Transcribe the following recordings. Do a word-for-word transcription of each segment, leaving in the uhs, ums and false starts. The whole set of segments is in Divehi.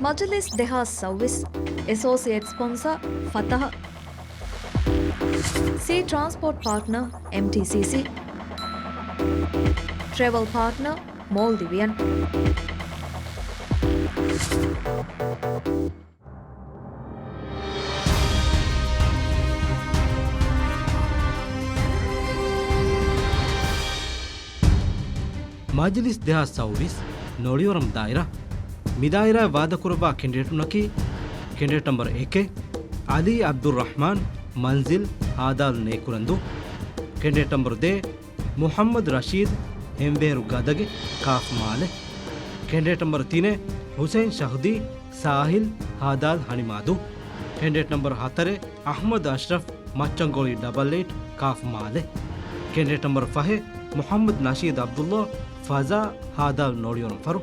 މަޖިލިސް ދެހާސް ސައުވީސް. އެސޯސިއޭޓް ސްޕޮންސަރ ފަތަހަ. ސީ ޓްރާންސްޕޯޓް ޕާޓްނަރ އެމްޓީސީސީ. ޓްރެވަލް ޕާޓްނަރ މޯލްޑިވިއަން. މަޖިލިސް ދެހާސް ސައުވީސް ނޮޅިވަރަމް ދާއިރާ. މި ދާއިރާއަށް ވާދަކުރައްވާ ކެނޑިޑޭޓުންނަކީ، ކެނޑިޑޭޓް ނަމްބަރު އެކެއް، ޢަލީ ޢަބްދުއްރަޙްމާން، މަންޒިލް، ހާދާލް ނޭކުރަންދޫ. ކެނޑިޑޭޓް ނަމްބަރު ދޭއް، މުޙައްމަދު ރަޝީދު، ހެންވޭރު ގަދަގެ، ކާފް މާލެ. ކެނޑިޑޭޓް ނަމްބަރު ތިނެއް، ޙުސައިން ޝަހުދީ، ސާހިލް، ހާދާލް ހަނިމާދޫ. ކެނޑިޑޭޓް ނަމްބަރު ހަތަރެއް، އަޙްމަދު އަޝްރަފް، މައްޗަންގޮޅި ޑަބަލް އެއިޓް، ކާފް މާލެ. ކެނޑިޑޭޓް ނަމްބަރު ފަހެއް، މުޙައްމަދު ނަޝީދު ޢަބްދުﷲ، ފަޒާ، ހާދާލް ނޮޅިވަރަމް ފަރު.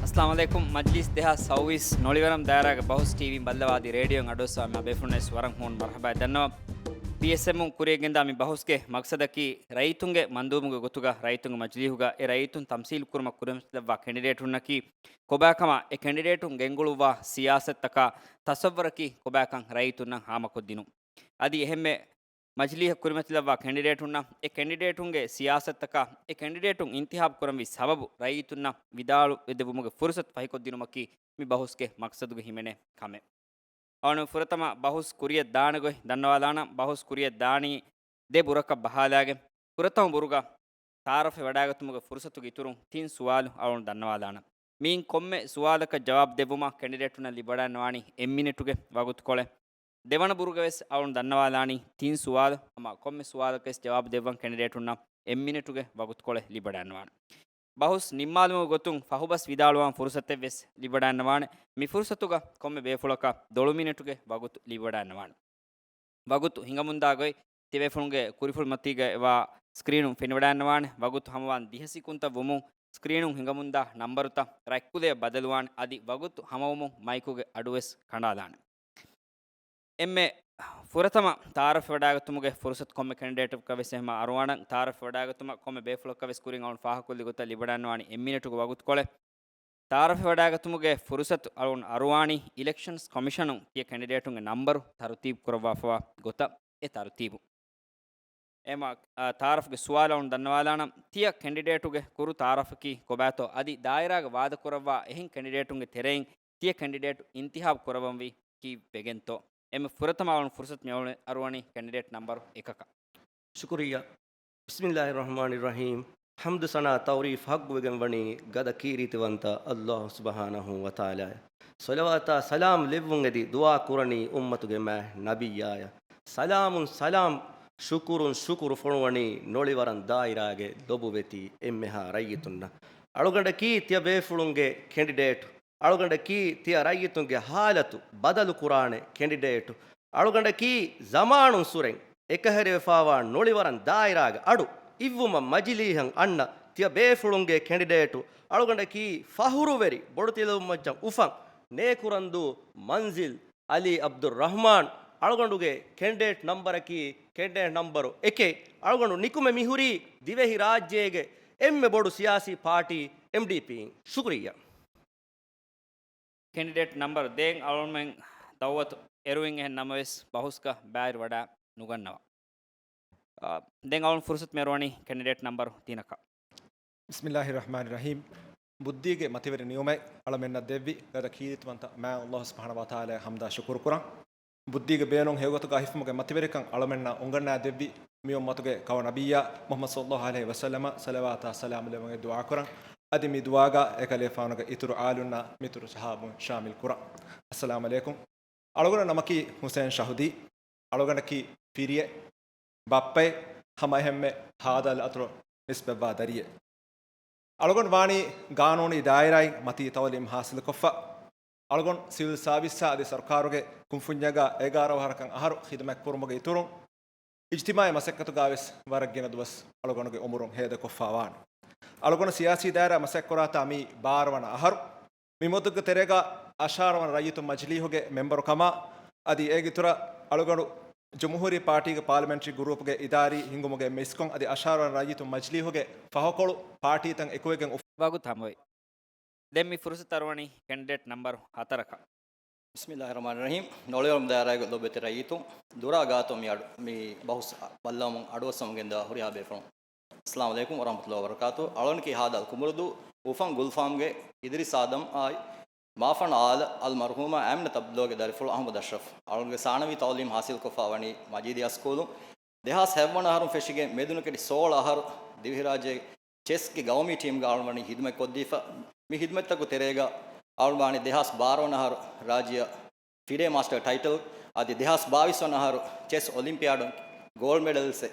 އައްސަލާމު ޢަލައިކުމް. މަޖިލިސް ދެހާސް ސައުވީސް ނޮޅިވަރަމް ދާއިރާގެ ބަހުސް ޓީވީން ބައްލަވާ އަދި ރޭޑިއޯއިން އަޑުއައްސަވާ މި ބޭފުޅުންނަށް ވަރަށް ހޫނު މަރުޙަބާ ދަންނަވަން. ޕީއެސްއެމުން ކުރިޔަށް ގެންދާ މި ބަހުސްގެ މަގްސަދަކީ ރައްޔިތުންގެ މަންދޫބުގެ ގޮތުގަ ރައްޔިތުންގެ މަޖިލީހުގަ އެ ރައްޔިތުން ތަމްސީލު ކުރުމަށް ކުރިމަތިލައްވާ ކެނޑިޑޭޓުންނަކީ ކޮބާކަމާ، އެ ކެނޑިޑޭޓުން ގެންގުޅުއްވާ ސިޔާސަތުތަކާ ތަޞައްވަރަކީ ކޮބާކަން ރައްޔިތުންނަށް ހާމަކޮށްދިނުން. އަދި އެހެންމެ މަޖިލީހަށް ކުރިމަތިލައްވާ ކެނޑިޑޭޓުންނަށް އެ ކެނޑިޑޭޓުންގެ ސިޔާސަތުތަކާ އެ ކެނޑިޑޭޓުން އިންތިހާބު ކުރަންވީ ސަބަބު ރައްޔިތުންނަށް ވިދާޅުވެދެއްވުމުގެ ފުރުސަތު ފަހިކޮށްދިނުމަކީ މި ބަހުސްގެ މަގްސަދުގަ ހިމެނޭ ކަމެއް. އަޅުގަނޑު ފުރަތަމަ ބަހުސް ކުރިޔަށް ދާނެ ގޮތް ދަންނަވާލާނަން. ބަހުސް ކުރިޔަށް ދާނީ ދެ ބުރަކަށް ބަހާލާގެން. ފުރަތަމަ ބުރުގަ ތަޢާރަފެއް ވަޑާގަތުމުގެ ފުރުސަތުގެ އިތުރުން ތިން ސުވާލު އަޅުގަނޑު ދަންނަވާލާނަން. މިއިން ކޮންމެ ސުވާލަކަށް ޖަވާބު ދެއްވުމަށް ކެނޑިޑޭޓުންނަށް ލިބިވަޑައިގަންނަވާނީ އެއް މިނެޓުގެ ވަގުތުކޮޅެއް. ދެވަނަ ބުރުގަވެސް އަޅުގަނޑު ދަންނަވާލާނީ ތިން ސުވާލު. ހަމަ ކޮންމެ ސުވާލަކަށް ވެސް ޖަވާބު ދެއްވަން ކެނޑިޑޭޓުންނަށް އެއް މިނެޓުގެ ވަގުތުކޮޅެއް ލިބިވަޑައިގަންނަވާނެ. ބަހުސް ނިންމާލުމުގެ ގޮތުން ފަހުބަސް ވިދާޅުވާން ފުރުސަތެއް ވެސް ލިބިވަޑައިގަންނަވާނެ. މި ފުރުސަތުގަ ކޮންމެ ބޭފުޅަކަށް ދޮޅު މިނެޓުގެ ވަގުތު ލިބިވަޑައިގަންނަވާނެ. ވަގުތު ހިނގަމުންދާ ގޮތް ތިބޭފުޅުންގެ ކުރިފުޅުމަތީގައިވާ ސްކްރީނުން ފެނިވަޑައިގަންނަވާނެ. ވަގުތު ހަމަވާން ދިހަ ސިކުންތައް ވުމުން ސްކްރީނުން ހިނގަމުންދާ ނަންބަރުތައް ރަތްކުލަޔަށް ބަދަލުވާނެ. އަދި ވަގުތު ހަމަވުމުން މައިކުގެ އަޑުވެސް ކަނޑާލާނެ. އެންމެ ފުރަތަމަ ތަޢާރަފެއް ވަޑާގަތުމުގެ ފުރުސަތު ކޮންމެ ކެނޑިޑޭޓަކަށް ވެސް އެހެމަ އަރުވާނަން. ތަޢާރަފެއް ވަޑާގަތުމަށް ކޮންމެ ބޭފުޅަކަށް ވެސް ކުރިން އަޅުން ފާހަގަކޮށްލި ގޮތަށް ލިބިވަޑައިގަންނަވާނީ އެއް މިނެޓުގެ ވަގުތުކޮޅެއް. ތަޢާރަފެއް ވަޑާގަތުމުގެ ފުރުސަތު އަޅުން އަރުވާނީ އިލެކްޝަންސް ކޮމިޝަނުން ތިޔަ ކެނޑިޑޭޓުންގެ ނަންބަރު ތަރުތީބު ކުރައްވާފަވާ ގޮތަށް އެ ތަރުތީބު. އެމަ، އާ، ތަޢާރަފްގެ ސުވާލު އަޅުން ދަންނަވާލާނަން. ތިޔަ ކެނޑިޑޭޓުގެ ކުރު ތަޢާރަފަކީ ކޮބާތޯ؟ އަދި ދާއިރާގަ ވާދަކުރައްވާ އެހެން ކެނޑިޑޭޓުންގެ ތެރެއިން ތިޔަ ކެނޑިޑޭޓު އިންތިހާބު ކުރައްވަންވީ ކީއްވެގެންތޯ؟ އެންމެ ފުރަތަމަ އަޅުން ފުރުސަތު މިއުޅެން އަރުވަނީ ކެނޑިޑޭޓް ނަންބަރު އެކަކަށް. ޝުކުރިއްޔާ. ބިސްމިއްލާހި ރަޙްމާނި ރަޙީމް. ޙަމްދު ސަނާ ތަޢުރީފް ޙައްޤުވެގެން ވަނީ ގަދަ ކީރިތިވަންތަ އައްލާހު ސުބްޙާނަހޫ ވަތަޢާލާއަށް. ޞަލަވާތާ ސަލާމް ލެއްވުން އެދި ދުޢާ ކުރަނީ އުއްމަތުގެ މާތް ނަބިއްޔާއަށް. ސަލާމުން ސަލާމް، ޝުކުރުން ޝުކުރު ފޮނުވަނީ ނޮޅިވަރަން ދާއިރާގެ ލޮބުވެތި އެންމެހާ ރައްޔިތުންނަށް. އަޅުގަނޑަކީ ތިޔަ ބޭފުޅުންގެ ކެނޑިޑޭޓު. އަޅުގަނޑަކީ ތިޔަ ރައްޔިތުންގެ ޙާލަތު ބަދަލު ކުރާނެ ކެނޑިޑޭޓު. އަޅުގަނޑަކީ ޒަމާނުން ސުރެން އެކަހެރިވެފާވާ ނޮޅިވަރަން ދާއިރާގެ އަޑު އިއްވުމަށް މަޖިލީހަށް އަންނަ ތިޔަ ބޭފުޅުންގެ ކެނޑިޑޭޓު. އަޅުގަނޑަކީ ފަހުރުވެރި ބޮޑުތިލަވަންމައްޗަށް އުފަން ނޭކުރަންދޫ މަންޒިލް ޢަލީ ޢަބްދުއްރަޙްމާން. އަޅުގަނޑުގެ ކެނޑިޑޭޓް ނަންބަރަކީ ކެނޑިޑޭޓް ނަންބަރު އެކެއް. އަޅުގަނޑު ނިކުމެ މިހުރީ ދިވެހިރާއްޖޭގެ އެންމެ ބޮޑު ސިޔާސީ ޕާޓީ އެމްޑީޕީން. ޝުކުރިއްޔާ. ކެނޑިޑޭޓް ނަންބަރު ދޭއް އަޅުމެން ދައުވަތު އެރުވިން އެހެން ނަމަވެސް ބަހުސްގަ ބައިވެރިވަޑައި ނުގަންނަވާ. އާ، ދެން އަޅުން ފުރުސަތު މިއަރުވަނީ ކެނޑިޑޭޓް ނަންބަރު ތިނަކަށް. ބިސްމިއްލާހި ރަޙްމާނި ރަޙީމް. ބުއްދީގެ މަތިވެރި ނިޢުމަތް އަޅަމެންނަށް ދެއްވި ގަދަ ކީރިތިވަންތަ މާތް އައްލާހު ސުބްޙާނަހޫ ވަތަޢާލާއަށް ޙަމްދާ ޝުކުރު ކުރަން. ބުއްދީގެ ބޭނުން ހެޔޮގޮތުގަ ހިފުމުގެ މަތިވެރިކަން އަޅަމެންނާ އުނގަންނާ ދެއްވި މި އުއްމަތުގެ ކައު ނަބިއްޔާ މުޙައްމަދު ޞައްލައްލާހު ޢަލައިހި ވަސައްލަމަ ޞަލަވާތާ ސަލާމް ލެއްވުން އެ ދުޢާ ކުރަން. އަދި މި ދުޢާގަ އެކަލޭފާނުގެ އިތުރު އާލުންނާ މިތުރު ޞަޙާބުން ޝާމިލް ކުރަން. އައްސަލާމް ޢަލައިކުމް. އަޅުގަނޑު ނަމަކީ ޙުސައިން ޝަހުދީ. އަޅުގަނޑަކީ ފިރިއެއް، ބައްޕައެއް، ހަމައެހެންމެ ހާދަލް އަތުރު ނިސްބަތްވާ ދަރިއެއް. އަޅުގަނޑު ވާނީ ގާނޫނީ ދާއިރާއިން މަތީ ތައުލީމް ޙާޞިލުކޮށްފަ. އަޅުގަނޑު ސިވިލް ސާވިސްއާ އަދި ސަރުކާރުގެ ކުންފުންޏެއްގަ އެގާރަ ވަހަރަކަށް އަހަރު ޚިދުމަތް ކުރުމުގެ އިތުރުން، އިޖްތިމާޢީ މަސައްކަތުގަ ވެސް ވަރަށް ގިނަ ދުވަސް އަޅުގަނޑުގެ އުމުރުން ހޭދަކޮށްފަ ވާނެ. އަޅުގަނޑު ސިޔާސީ ދާއިރާ މަސައްކަތްކުރާތާ މީ ބާރަ ވަނަ އަހަރު. މި މުއްދަތުގެ ތެރޭގަ އަށާރަ ވަނަ ރައްޔިތުން މަޖިލީހުގެ މެމްބަރު ކަމާ، އަދި އޭގެ އިތުރަށް އަޅުގަނޑު ޖުމްހޫރީ ޕާޓީގެ ޕާލަމެންޓްރީ ގުރޫޕްގެ އިދާރީ ހިންގުމުގެ މިސްކޮން އަދި އަށާރަ ރައްޔިތު މަޖިލީހުގެ ފަހަކޮޅު ޕާޓީތައް އެކުވެގެން އުފް- ވަގުތު ހަމަވެ. ދެން މި ފުރުސަތު އަރުވަނީ ކެންޑިޑޭޓް ނަމްބަރު ހަތަރަކަށް. ބިސްމިއްލާހި ރަހްމާނި ރަހީމް. ނޮޅިވަރަމް ދާއިރާގެ ލޮބުވެތި ރައްޔިތުން، ދުރާ ގާތުން މި އަޑު، މި ބަހުސް ބައްލަވަމުން އަޑުއައްސަމުން ގެންދާ ހުރިހާ ބޭފުޅުން އައްސަލާމު ޢަލައިކުމް ވަރަޙްމަތުﷲ ވަބަރަކާތު. އަޅުންކީ ހާދަ އަލް ކުމުރުދޫ އުފަން ގުލްފާމްގެ އިދްރިސް އާދަމް އާއި މާފަން އާލަ އަލް މަރްޙޫމާ އާމިނަތް ޢަބްދުﷲގެ ދަރިފުޅު އަޙްމަދު އަޝްރަފް. އަޅުންގެ ސާނަވީ ތަޢުލީމް ޙާޞިލްކޮށްފަ ވަނީ މަޖީދި އަސްކޫލުން. ދެހާސް ހަތްވަނަ އަހަރުން ފެށިގެން މެދުނުކެޑި ސޯޅަ އަހަރު ދިވެހިރާއްޖޭގެ ޗެސްގެ ގައުމީ ޓީމްގަ އަޅުން ވަނީ ހިދުމަތް ކޮށްދީފަ. މި ހިދުމަތްތަކުގެ ތެރޭގަ އަޅުން ވާނީ ދެހާސް ބާރަ ވަނަ އަހަރު ރާއްޖެއަށް ފިޑޭ މާސްޓަރ ޓައިޓަލް އަދި ދެހާސް ބާވީސް ވަނަ އަހަރު ޗެސް އޮލިމްޕިއާޑުން ގޯލްޑް މެޑަލްސް،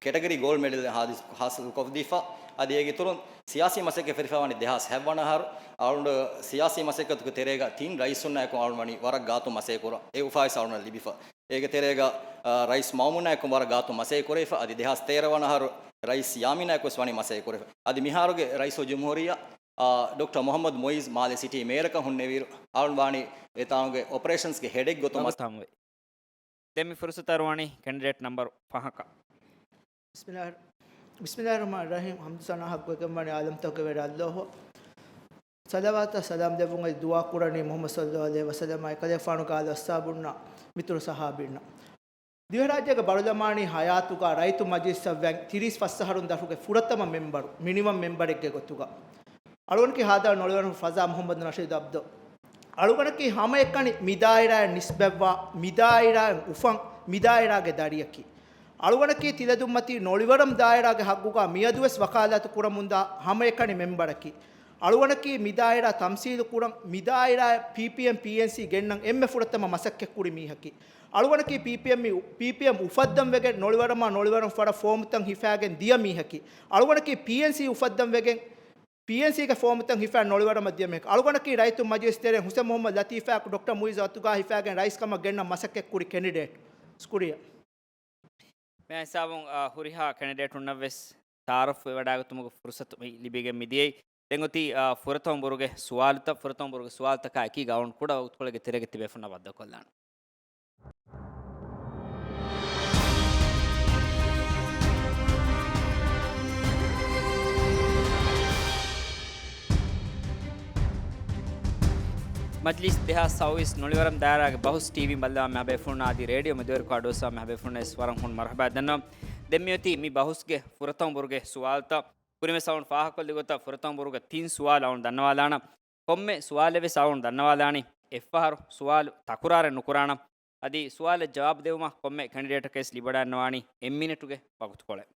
ކެޓަގަރީ ގޯލްޑް މެޑަލް ހާދިސް ހާސިލް ކޮށްދީފަ. އަދި އޭގެ އިތުރުން ސިޔާސީ މަސައްކަތް ފެށިފަ ވަނީ ދެހާސް ހަތްވަނަ އަހަރު. އަޅުން ސިޔާސީ މަސައްކަތުގެ ތެރޭގަ ތިން ރައީސުންނާއެކު އަޅުން ވަނީ ވަރަށް ގާތުން މަސައްކަތް ކުރާ އެ އުފާވެސް އަޅުން ލިބިފަ. އޭގެ ތެރޭގަ، އާ، ރައީސް މައުމޫނާއެކު ވަރަށް ގާތުން މަސައްކަތް ކުރެވިފަ. އަދި ދެހާސް ތޭރަ ވަނަ އަހަރު ރައީސް ޔާމީނާއެކު ވެސް ވަނީ މަސައްކަތް ކުރެވިފަ. އަދި މިހާރުގެ ރައީސުލްޖުމްހޫރިއްޔާ، އާ، ޑޮކްޓަރ މުޙައްމަދު މުޢިއްޒު މާލެ ސިޓީ މޭޔަރަކަށް ހުންނެވިއިރު، އަޅުން ވާނީ އެތާނގެ އޮޕަރޭޝަންސްގެ ހެޑެއް ގޮތުން މަސް- ވަގުތު ހަމަވެ. ދެން މި ފުރުސަތު އަރުވަނީ ކެންޑިޑޭޓް ނަމްބަރު ފަހަކަށް. ބިސްމިއްލާހި، ބިސްމިއްލާހި ރަޙްމާނި ރަޙީމް. ޙަމްދު ސަނާ ޙައްޤުވެގެންވާނީ ޢާލަމްތަކުގެ ވެރި ﷲ. ޞަލަވާތާ ސަލާމް ދެއްވުން އަދި ދުޢާ ކުރަނީ މުޙައްމަދު ޞައްލައްލާހު ޢަލައިހި ވަސައްލަމާ އެކަލޭގެފާނުގެ އާލު އަޞްޙާބުންނާ މިތުރު ޞަޙާބީންނަށް. ދިވެހިރާއްޖޭގެ ބަރުލަމާނީ ޙަޔާތުގަ ރައްޔިތު މަޖިލިސްއަށް ވަން ތިރީސް ފަސް އަހަރުން ދަށުގެ ފުރަތަމަ މެމްބަރު، މިނިވަން މެމްބަރެއްގެ ގޮތުގަ. އަޅުގަނޑަކީ ހާދަ ނޮޅިވަރަމް ފަޒާ މުޙައްމަދު ނަޝީދު ޢަބްދު. އަޅުގަނޑަކީ ހަމައެކަނި މިދާއިރާއަށް ނިސްބަތްވާ، މިދާއިރާއިން އުފަން، މިދާއިރާގެ ދަރިއަކީ. އަޅުގަނޑަކީ ތިލަދުންމަތީ ނޮޅިވަރަމް ދާއިރާގެ ޙައްޤުގަ މިއަދުވެސް ވަކާލާތު ކުރަމުންދާ ހަމައެކަނި މެމްބަރަކީ. އަޅުގަނޑަކީ މިދާއިރާ ތަމްސީލު ކުރަން، މިދާއިރާއަށް ޕީޕީއެމް، ޕީއެންސީ ގެންނަން އެންމެ ފުރަތަމަ މަސައްކަތްކުރި މީހަކީ. އަޅުގަނޑަކީ ޕީޕީއެމް، ޕީޕީއެމް އުފައްދަން ވެގެން ނޮޅިވަރަމާ ނޮޅިވަރަމް ފަރަށް ފޯމުތައް ހިފާގެން ދިޔަ މީހަކީ. އަޅުގަނޑަކީ ޕީއެންސީ އުފައްދަން ވެގެން، ޕީއެންސީގެ ފޯމުތައް ހިފާ ނޮޅިވަރަމަށް ދިޔަ މީހަކީ. އަޅުގަނޑަކީ ރައްޔިތު މަޖިލިސް ތެރެއިން ޙުސެން މުޙައްމަދު ލަތީފާއެކު ޑޮކްޓަރ މުޢިއްޒު އަތުގާ ހިފާގެން ރައީސްކަމަށް ގެންނަން މަސައްކަތްކުރި ކެނޑިޑޭޓް. ޝުކުރިއްޔާ. މި ހިސާބުން، އާ، ހުރިހާ ކެނޑިޑޭޓުންނަށް ވެސް ތަޢާރަފް ވެވަޑައިގަތުމުގެ ފުރުސަތު މި ލިބިގެން މިދިޔައީ. ދެން އޮތީ، އާ، ފުރަތަމަ ބުރުގެ ސުވާލުތައް، ފުރަތަމަ ބުރުގެ ސުވާލުތަކާ އެކީގަ އަޅުން ކުޑަ ވަގުތުކޮޅެއްގެ ތެރޭގަ ތިބޭފުންނާ ބައްދަލުކޮށްލާނަން. މަޖިލީސް ދެހާސް ސައުވީސް ނޮޅިވަރަމް ދާއިރާގެ ބަހުސް ޓީވީ ބައްލަވާ މިހާބޭފުޅުންނާ އަދި ރޭޑިއޯ މެދުވެރިކޮށް އަޑުއައްސަވާ މިހާބޭފުޅުންނަށް ވެސް ވަރަށް ހުން މަރުޙަބާ ދަންނަވަން. ދެން މިއޮތީ މި ބަހުސްގެ ފުރަތަމަ ބުރުގެ ސުވާލުތައް. ކުރިންވެސް އަޅުން ފާހަގަކޮށްލި ގޮތަށް ފުރަތަމަ ބުރުގެ ތިން ސުވާލު އަޅުން ދަންނަވާލާނަން. ކޮންމެ ސުވާލެއް ވެސް އަޅުން ދަންނަވާލާނީ އެއްފަހަރު ސުވާލު ތަކުރާރެއް ނުކުރާނަން. އަދި ސުވާލަށް ޖަވާބު ދެއްވުމަށް ކޮންމެ ކެނޑިޑޭޓަކަށް ވެސް ލިބިވަޑައިގަންނަވާނީ އެއް މިނެޓުގެ ވަގުތުކޮޅެއް.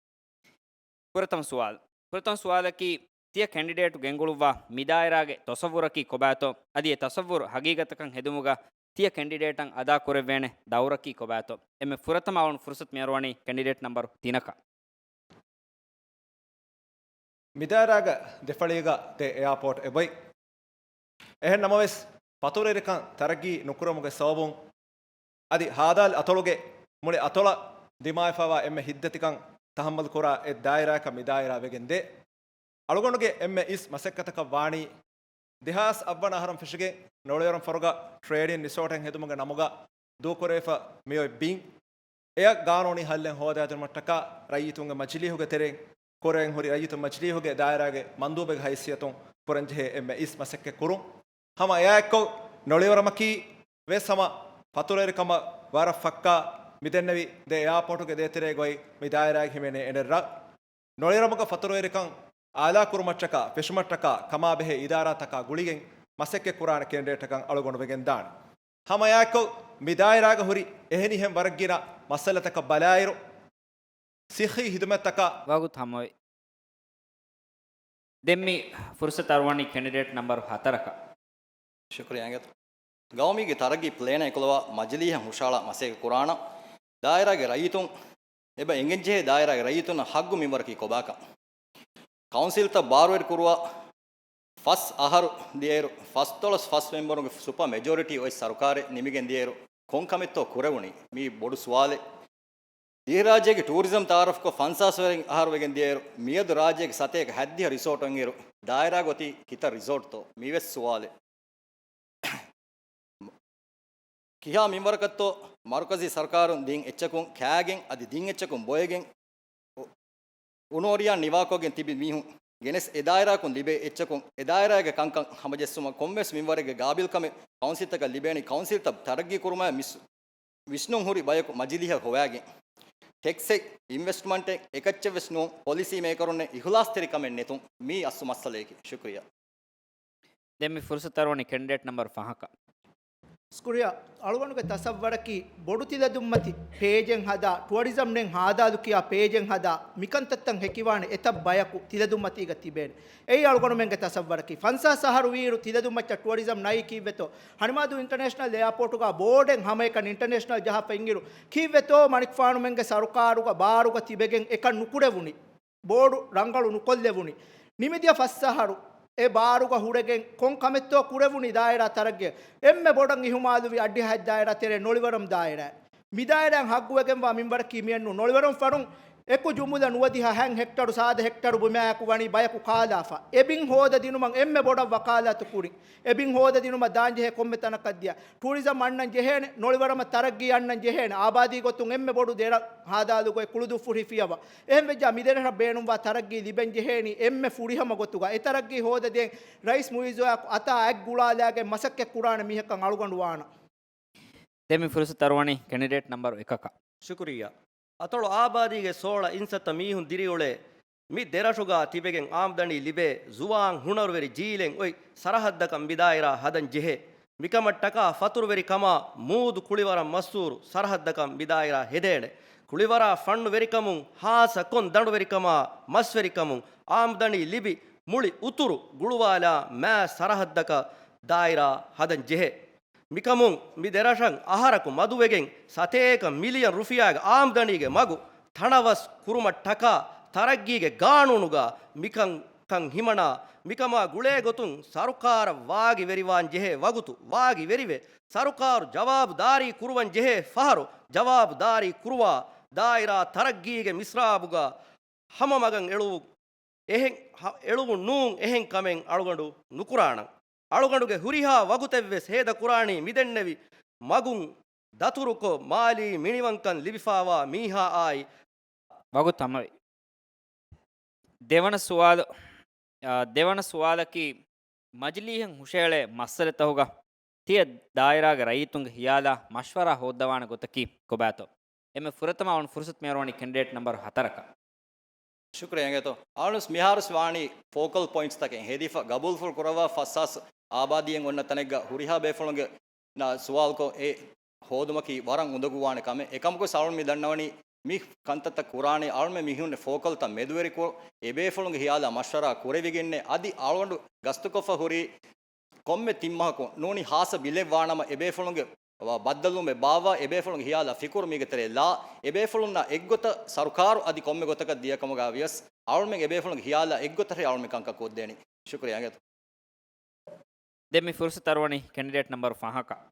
ފުރަތަމަ ސުވާލު. ފުރަތަމަ ސުވާލަކީ، ތިޔަ ކެނޑިޑޭޓު ގެންގުޅުއްވާ މިދާއިރާގެ ތަޞައްވުރަކީ ކޮބާތޯ؟ އަދި އެ ތަޞައްވުރު ހަގީގަތަކަށް ހެދުމުގަ ތިޔަ ކެނޑިޑޭޓަށް އަދާކުރެއްވޭނެ ދައުރަކީ ކޮބާތޯ؟ އެންމެ ފުރަތަމަ އަޅުން ފުރުސަތު މިއަރުވަނީ ކެނޑިޑޭޓް ނަމްބަރު ތިނަކަށް. މިދާއިރާގަ ދެފަޅީގަ ދެ އެއާޕޯޓް އެބައޮތް. އެހެން ނަމަވެސް، ފަތުރުވެރިކަން ތަރައްގީ ނުކުރުމުގެ ސަބަބުން އަދި ހާދަ އަތޮޅުގެ މުޅި އަތޮޅަށް ދިމާވެފައިވާ އެންމެ ހިތްދަތިކަން ތަހައްމަލުކުރާ އެއް ދާއިރާއަކަށް މިދާއިރާ ވެގެން ދޭ. އަޅުގަނޑުގެ އެންމެ އިސް މަސައްކަތަކަށް ވާނީ، ދެހާސް އަށްވަނަ އަހަރުން ފެށިގެން ނޮޅިވަރަމް ފަރުގަ ޓްރޭޑިން ރިސޯޓެއް ހެދުމުގެ ނަމުގަ ދޫކުރެވިފަ މިއޮތް ބިން، އެއަށް ގާނޫނީ ހައްލެއް ހޯދާދިނުމަށްޓަކާ ރައްޔިތުންގެ މަޖިލީހުގެ ތެރެއިން ކުރެވެން ހުރި ރައްޔިތު މަޖިލީހުގެ ދާއިރާގެ މަންދޫބެއްގެ ހައިސިއްޔަތުން ކުރަންޖެހޭ އެންމެ އިސް މަސައްކަތް ކުރުން. ހަމަ އެއާއެއްކޮށް، ނޮޅިވަރަމަކީ ވެސް ހަމަ ފަތުރުވެރިކަމަށް ވަރަށް ފައްކާ މިދެންނެވި ދެ އެއާޕޯޓުގެ ދޭތެރޭގަ އޮތް މި ދާއިރާއެއް ހިމެނޭ އެންޑެއްރަށް. ނޮޅިވަރަމުގަ ފަތުރުވެރިކަން އާލާކުރުމަށްޓަކާ، ފެށުމަށްޓަކާ ކަމާބެހޭ އިދާރާތަކާ ގުޅިގެން މަސައްކަތް ކުރާނެ ކެނޑިޑޭޓަކަށް އަޅުގަނޑު ވެގެން ދާނެ. ހަމައެއާއެކު މި ދާއިރާގަ ހުރި އެހެނިހެން ވަރަށް ގިނަ މައްސަލަތަކަށް ބަލާއިރު، ސިއްހީ ހިދުމަތްތަކާ ވަގުތު ހަމަވެ. ދެން މި ފުރުސަތު އަރުވަނީ ކެނޑިޑޭޓް ނަމްބަރު ހަތަރަކަށް. ޝުކުރިއްޔާ އިނގޭތޯ. ގައުމީގެ ތަރައްގީ ޕްލޭނަށް އެކުލަވާ މަޖިލީހަށް ހުށަހަޅާ މަސައްކަތް ކުރާނަން. ދާއިރާގެ ރައްޔިތުން އެބަ އެނގެންޖެހޭ ދާއިރާގެ ރައްޔިތުންނަށް ހައްގު މިންވަރަކީ ކޮބާކަން. ކައުންސިލްތައް ބާރުވެރި ކުރުވާ ފަސް އަހަރު ދިޔައިރު، ފަސްދޮޅަސް ފަސް މެމްބަރުންގެ ސުޕަ މެޖޯރިޓީ އޮތް ސަރުކާރެއް ނިމިގެން ދިޔައިރު، ކޮން ކަމެއްތޯ ކުރެވުނީ؟ މީ ބޮޑު ސުވާލެއް. ދިވެހިރާއްޖޭގެ ޓޫރިޒަމް ތައާރަފްކޮށް ފަންސާސް ވަރެއް އަހަރު ވެގެން ދިޔައިރު، މިއަދު ރާއްޖޭގެ ސަތޭކަ ހަތްދިހަ ރިސޯޓު އޮތްއިރު، ދާއިރާގަ އޮތީ ކިތައް ރިސޯޓްތޯ؟ މީވެސް ސުވާލެއް. ކިހާ މިންވަރަކަށްތޯ މަރުކަޒީ ސަރުކާރުން ދިން އެއްޗަކުން ކާގެން އަދި ދިން އެއްޗަކުން ބޮއެގެން އު-، އުނޯރިޔާ ނިވާކޮށްގެން ތިބި މީހުން ގެނެސް އެ ދާއިރާއަކުން ލިބޭ އެއްޗަކުން އެ ދާއިރާގެ ކަންކަން ހަމަޖެއްސުމަށް ކޮންމެވެސް މިންވަރެއްގެ ގާބިލްކަމެއް ކައުންސިލްތަކަށް ލިބޭނީ ކައުންސިލްތައް ތަރައްގީ ކުރުމާއި މިސް-، ވިސްނުން ހުރި ބަޔަކު މަޖިލީހަށް ހޮވާގެން. ޓެކްސެއް، އިންވެސްޓްމަންޓެއް އެކައްޗެއްވެސް ނޫން، ޕޮލިސީ މޭކަރުންނެއް އިހުލާސްތެރިކަމެއް ނެތުން މީ އަސްލު މައްސަލަޔަކީ. ޝުކުރިއްޔާ. ދެން މި ފުރުސަތު އަރުވަނީ ކެންޑިޑޭޓް ނަމްބަރު ފަހަކަށް. ޝުކުރިއްޔާ. އަޅުގަނޑުގެ ތަސައްވަރަކީ ބޮޑު ތިލަދުންމަތި ޕޭޖެއް ހަދާ، ޓުއަރިޒަމް ނެތް ހާދާލު ކިޔާ ޕޭޖެއް ހަދާ، މިކަންތައްތައް ހެކިވާނެ އެތައް ބަޔަކު ތިލަދުންމަތީގަ ތިބޭނެ. އެއީ އަޅުގަނޑުމެންގެ ތަސައްވަރަކީ. ފަންސާސް އަހަރު ވީއިރު ތިލަދުންމައްޗަށް ޓުއަރިޒަމް ނައީ ކީއްވެތޯ؟ ހަނިމާދޫ އިންޓަރނޭޝަނަލް އެއާޕޯޓުގަ ބޯޑެއް ހަމައެކަނި އިންޓަރނޭޝަނަލް ޖަހާފަ އިންއިރު ކީއްވެތޯ މަނިކުފާނުމެންގެ ސަރުކާރުގަ ބާރުގަ ތިބެގެން އެކަން ނުކުރެވުނީ؟ ބޯޑު ރަނގަޅު ނުކޮށްލެވުނީ. ނިމިދިޔަ ފަސް އަހަރު އެ ބާރުގަ ހުރެގެން ކޮން ކަމެއްތޯ ކުރެވުނީ ދާއިރާ ތަރައްގީ؟ އެންމެ ބޮޑަށް އިހުމާލުވި އައްޑިހައެއް ދާއިރާ ތެރޭ ނޮޅިވަރަމް ދާއިރާ. މި ދާއިރާއިން ހައްގުވެގެންވާ މިންވަރަކީ މިއެއްނު. ނޮޅިވަރަމް ފަރުން އެކު ޖުމުލަ ނުވަދިހަ ހަތް ހެކްޓަރު ސާދަ ހެކްޓަރު ބުމާއެކު ވަނީ ބަޔަކު ކާލާފަ. އެ ބިން ހޯދަދިނުމަށް އެންމެ ބޮޑަށް ވަކާލާތު ކުރިން. އެ ބިން ހޯދަދިނުމަށް ދާންޖެހޭ ކޮންމެ ތަނަކަށް ދިޔަ. ޓޫރިޒަމް އަންނަން ޖެހޭނެ، ނޮޅިވަރަމަށް ތަރައްގީ އަންނަން ޖެހޭނެ، އާބާދީ ގޮތުން އެންމެ ބޮޑު ދެރަ ހާދާލުގޮތް ކުޅުދުއްފުށި ފިޔަވަ. އެހެންވެއްޖާ މިދެރަށަށް ބޭނުންވާ ތަރައްގީ ލިބެން ޖެހޭނީ އެންމެ ފުރިހަމަ ގޮތުގަ. އެ ތަރައްގީ ހޯދަދޭން ރައީސް މުއިއްޒުއާއެކު އަތާ އަތް ގުޅާލާގެން މަސައްކަތް ކުރާނެ މީހަކަށް އަޅުގަނޑު ވާނަން. ދެން މި ފުރުސަތު އަރުވަނީ ކެންޑިޑޭޓް ނަމްބަރު އެކަކަށް. ޝުކުރިއްޔާ. އަތޮޅު އާބާދީގެ ސޯޅަ އިންސައްތަ މީހުން ދިރިއުޅޭ މި ދެރަށުގަ ތިބެގެން އާމްދަނީ ލިބޭ ޒުވާން ހުނަރުވެރި ޖީލެއް އޮތް ސަރަހައްދަކަށް މި ދާއިރާ ހަދަން ޖެހޭ. މިކަމަށްޓަކާ ފަތުރުވެރިކަމާ މޫދު ކުޅިވަރަށް މަސްތޫރު ސަރަހައްދަކަށް މި ދާއިރާ ހެދޭނެ. ކުޅިވަރާ ފަންނުވެރިކަމުން ހާއްސަ ކޮން ދަނޑުވެރިކަމާ މަސްވެރިކަމުން އާމްދަނީ ލިބި މުޅި އުތުރު ގުޅުވާލާ މާ ސަރަހައްދަކަށް ދާއިރާ ހަދަން ޖެހޭ. މިކަމުން މި ދެރަށަށް އަހަރަކު މަދުވެގެން ސަތޭކަ މިލިއަން ރުފިޔާގެ އާމްދަނީގެ މަގު ތަނަވަސް ކުރުމަށްޓަކާ ތަރައްގީގެ ގާނޫނުގަ މިކަންކަން ހިމަނާ، މިކަމާ ގުޅޭ ގޮތުން ސަރުކާރަށް ވާގިވެރިވާން ޖެހޭ ވަގުތު ވާގިވެރިވެ، ސަރުކާރު ޖަވާބުދާރީ ކުރުވަން ޖެހޭ ފަހަރު ޖަވާބުދާރީ ކުރުވާ، ދާއިރާ ތަރައްގީގެ މިސްރާބުގަ ހަމަ މަގަށް އެޅުވު އެހެން ހަ-، އެޅުވުން ނޫން އެހެން ކަމެއް އަޅުގަނޑު ނުކުރާނަން. އަޅުގަނޑުގެ ހުރިހާ ވަގުތެއްވެސް ހޭދަ ކުރާނީ މިދެންނެވި މަގުން ދަތުރުކޮށް މާލީ މިނިވަންކަން ލިބިފާވާ މީހާއާއި. ވަގުތު ހަމަވި. ދެވަނަ ސުވާލު، އާ، ދެވަނަ ސުވާލަކީ، މަޖިލީހަށް ހުށައެޅޭ މައްސަލަތަކުގަ ތިޔަ ދާއިރާގެ ރައްޔިތުންގެ ހިޔާލާ މަޝްވަރާ ހޯއްދަވާނެ ގޮތަކީ ކޮބާތޯ؟ އެންމެ ފުރަތަމަ އަޅުން ފުރުސަތު މިއަރުވަނީ ކެންޑިޑޭޓް ނަމްބަރު ހަތަރަކަށް. ޝުކުރިއްޔާ އިނގޭތޯ. އަޅުން މިހާރުސް ވާނީ ފޯކަލް ޕޮއިންޓްސް ތަކެއް ހެދިފަ، ގަބޫލުފުޅު ކުރައްވާ ފަސް ހާސް އާބާދީއެއް އޮންނަ ތަނެއްގަ ހުރިހާ ބޭފުޅުންގެ ނާ ސުވާލުކޮށް، އެ ހޯދުމަކީ ވަރަށް އުނދަގޫވާނެ ކަމެއް. އެކަމަކުވެސް އަޅުން މި ދަންނަވަނީ މި ކަންތައްތައް ކުރާނީ އަޅުމެން މިހުންނެ ފޯކަލްތައް މެދުވެރިކޮށް، އެބޭފުޅުންގެ ހިޔާލާ މަޝްވަރާ ކުރެވިގެންނޭ. އަދި އަޅުގަނޑު ގަސްތުކޮށްފަ ހުރީ ކޮންމެ ތިން މަހަކުން ނޫނީ ހާއްސަ ބިލެއް ވާނަމަ، އެބޭފުޅުންގެ ބައްދަލުވުމެއް ބާއްވާ، އެބޭފުޅުންގެ ހިޔާލާ ފިކުރު މީގެ ތެރޭ ލާ، އެބޭފުޅުންނާ އެއްގޮތަށް ސަރުކާރު އަދި ކޮންމެ ގޮތަކަށް ދިޔަ ކަމުގަ ވިޔަސް، އަޅުމެން އެބޭފުޅުންގެ ހިޔާލާ އެއްގޮތަށް އަޅުމެން ކަންކަން ކޮށްދޭނީ. ޝުކުރިއްޔާ އިނގޭތޯ. ދެން މި ފުރުސަތު އަރުވަނީ ކެންޑިޑޭޓް ނަމްބަރު ފަހަކަށް.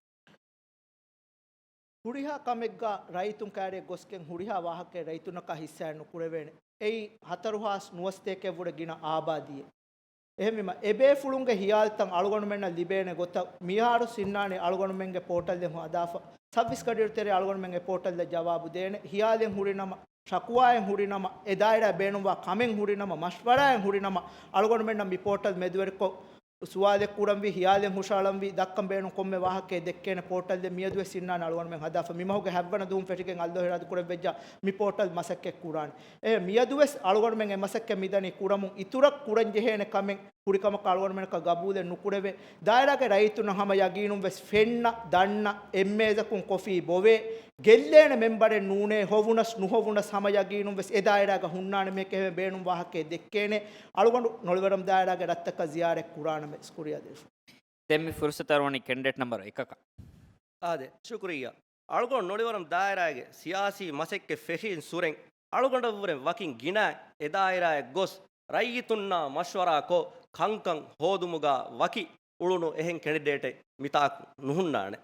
ހުރިހާ ކަމެއްގަ ރައްޔިތުން ކައިރިއަށް ގޮސްގެން ހުރިހާ ވާހަކައެއް ރައްޔިތުންނަކާ ހިއްސާއެއް ނުކުރެވޭނެ. އެއީ ހަތަރު ހާސް ނުވަސަތޭކައަށްވުރެ ގިނަ އާބާދީއެއް. އެހެންވީމަ، އެބޭފުޅުންގެ ހިޔާލުތައް އަޅުގަނޑުމެންނަށް ލިބޭނެ ގޮތަށް މިހާރު ސިންނާނީ އަޅުގަނޑުމެންގެ ޕޯޓަލްއެއް ހަދާފަ. ސައްބީސް ގަޑިއިރު ތެރޭ އަޅުގަނޑުމެން އެ ޕޯޓަލްއަށް ޖަވާބު ދޭނެ. ހިޔާލެއް ހުރިނަމަ، ޝަކުވާއެއް ހުރިނަމަ، އެ ދާއިރާ ބޭނުންވާ ކަމެއް ހުރިނަމަ، މަޝްވަރާއެއް ހުރިނަމަ، އަޅުގަނޑުމެންނަށް މި ޕޯޓަލް މެދުވެރިކޮށް، ސުވާލެއް ކުރަންވީ، ހިޔާލެއް ހުށައަޅަންވީ، ދައްކަން ބޭނުން ކޮންމެ ވާހަކައެއް ދެއްކޭނެ ޕޯޓަލްއެއް މިއަދުވެސް ސިންނާނެ އަޅުގަނޑުމެން ހަދާފަ. މިމަހުގެ ހަތްވަނަ ދުވަހުން ފެށިގެން އައްލޯ އިރާދަ ކުރެއްވިއްޔާ މި ޕޯޓަލް މަސައްކަތް ކުރާނެ. އެ މިއަދުވެސް އަޅުގަނޑުމެން އެ މަސައްކަތް މިދަނީ ކުރަމުން އިތުރަށް ކުރަންޖެހޭނެ ކަމެއް ހުރި ކަމަކަށް އަޅުގަނޑުމެންނަކަށް ގަބޫލެއް ނުކުރެވޭ. ދާއިރާގެ ރައްޔިތުންނަށް ހަމަ ޔަގީނުން ވެސް ފެންނަ، ދަންނަ، އެއްމޭޒަކުން ކޮފީ ބޮވޭ، ގެއްލޭނެ މެމްބަރެއް ނޫނޭ، ހޮވުނަސް ނުހޮވުނަސް ހަމަ ޔަގީނުން ވެސް އެ ދާއިރާގަ ހުންނާނެ މީހަކަށް އެހެން ބޭނުން ވާހަކައެއް ދެއްކޭނެ. އަޅުގަނޑު ނޮޅިވަރަމް ދާއިރާގެ ރަށްތަކަށް ޒިޔާރަތް ކުރާނަމޭ. ޝުކުރިއްޔާ ދިވެފުޅު. ދެން މި ފުރުސަތު އަރުވަނީ ކެންޑިޑޭޓް ނަމްބަރު އެކަކަށް. އާދެ، ޝުކުރިއްޔާ. އަޅުގަނޑު ނޮޅިވަރަމް ދާއިރާގެ ސިޔާސީ މަސައްކަތް ފެށިން ސުރެން އަޅުގަނޑަށްވުރެ ވަކިން ގިނަ އެ ދާއިރާއަށް ގޮސް ރައްޔިތުންނާ މަޝްވަރާކޮށް ކަންކަން ހޯދުމުގަ ވަކި އުޅުނު އެހެން ކެނޑިޑޭޓެއް މިތާކު ނުހުންނާނެ.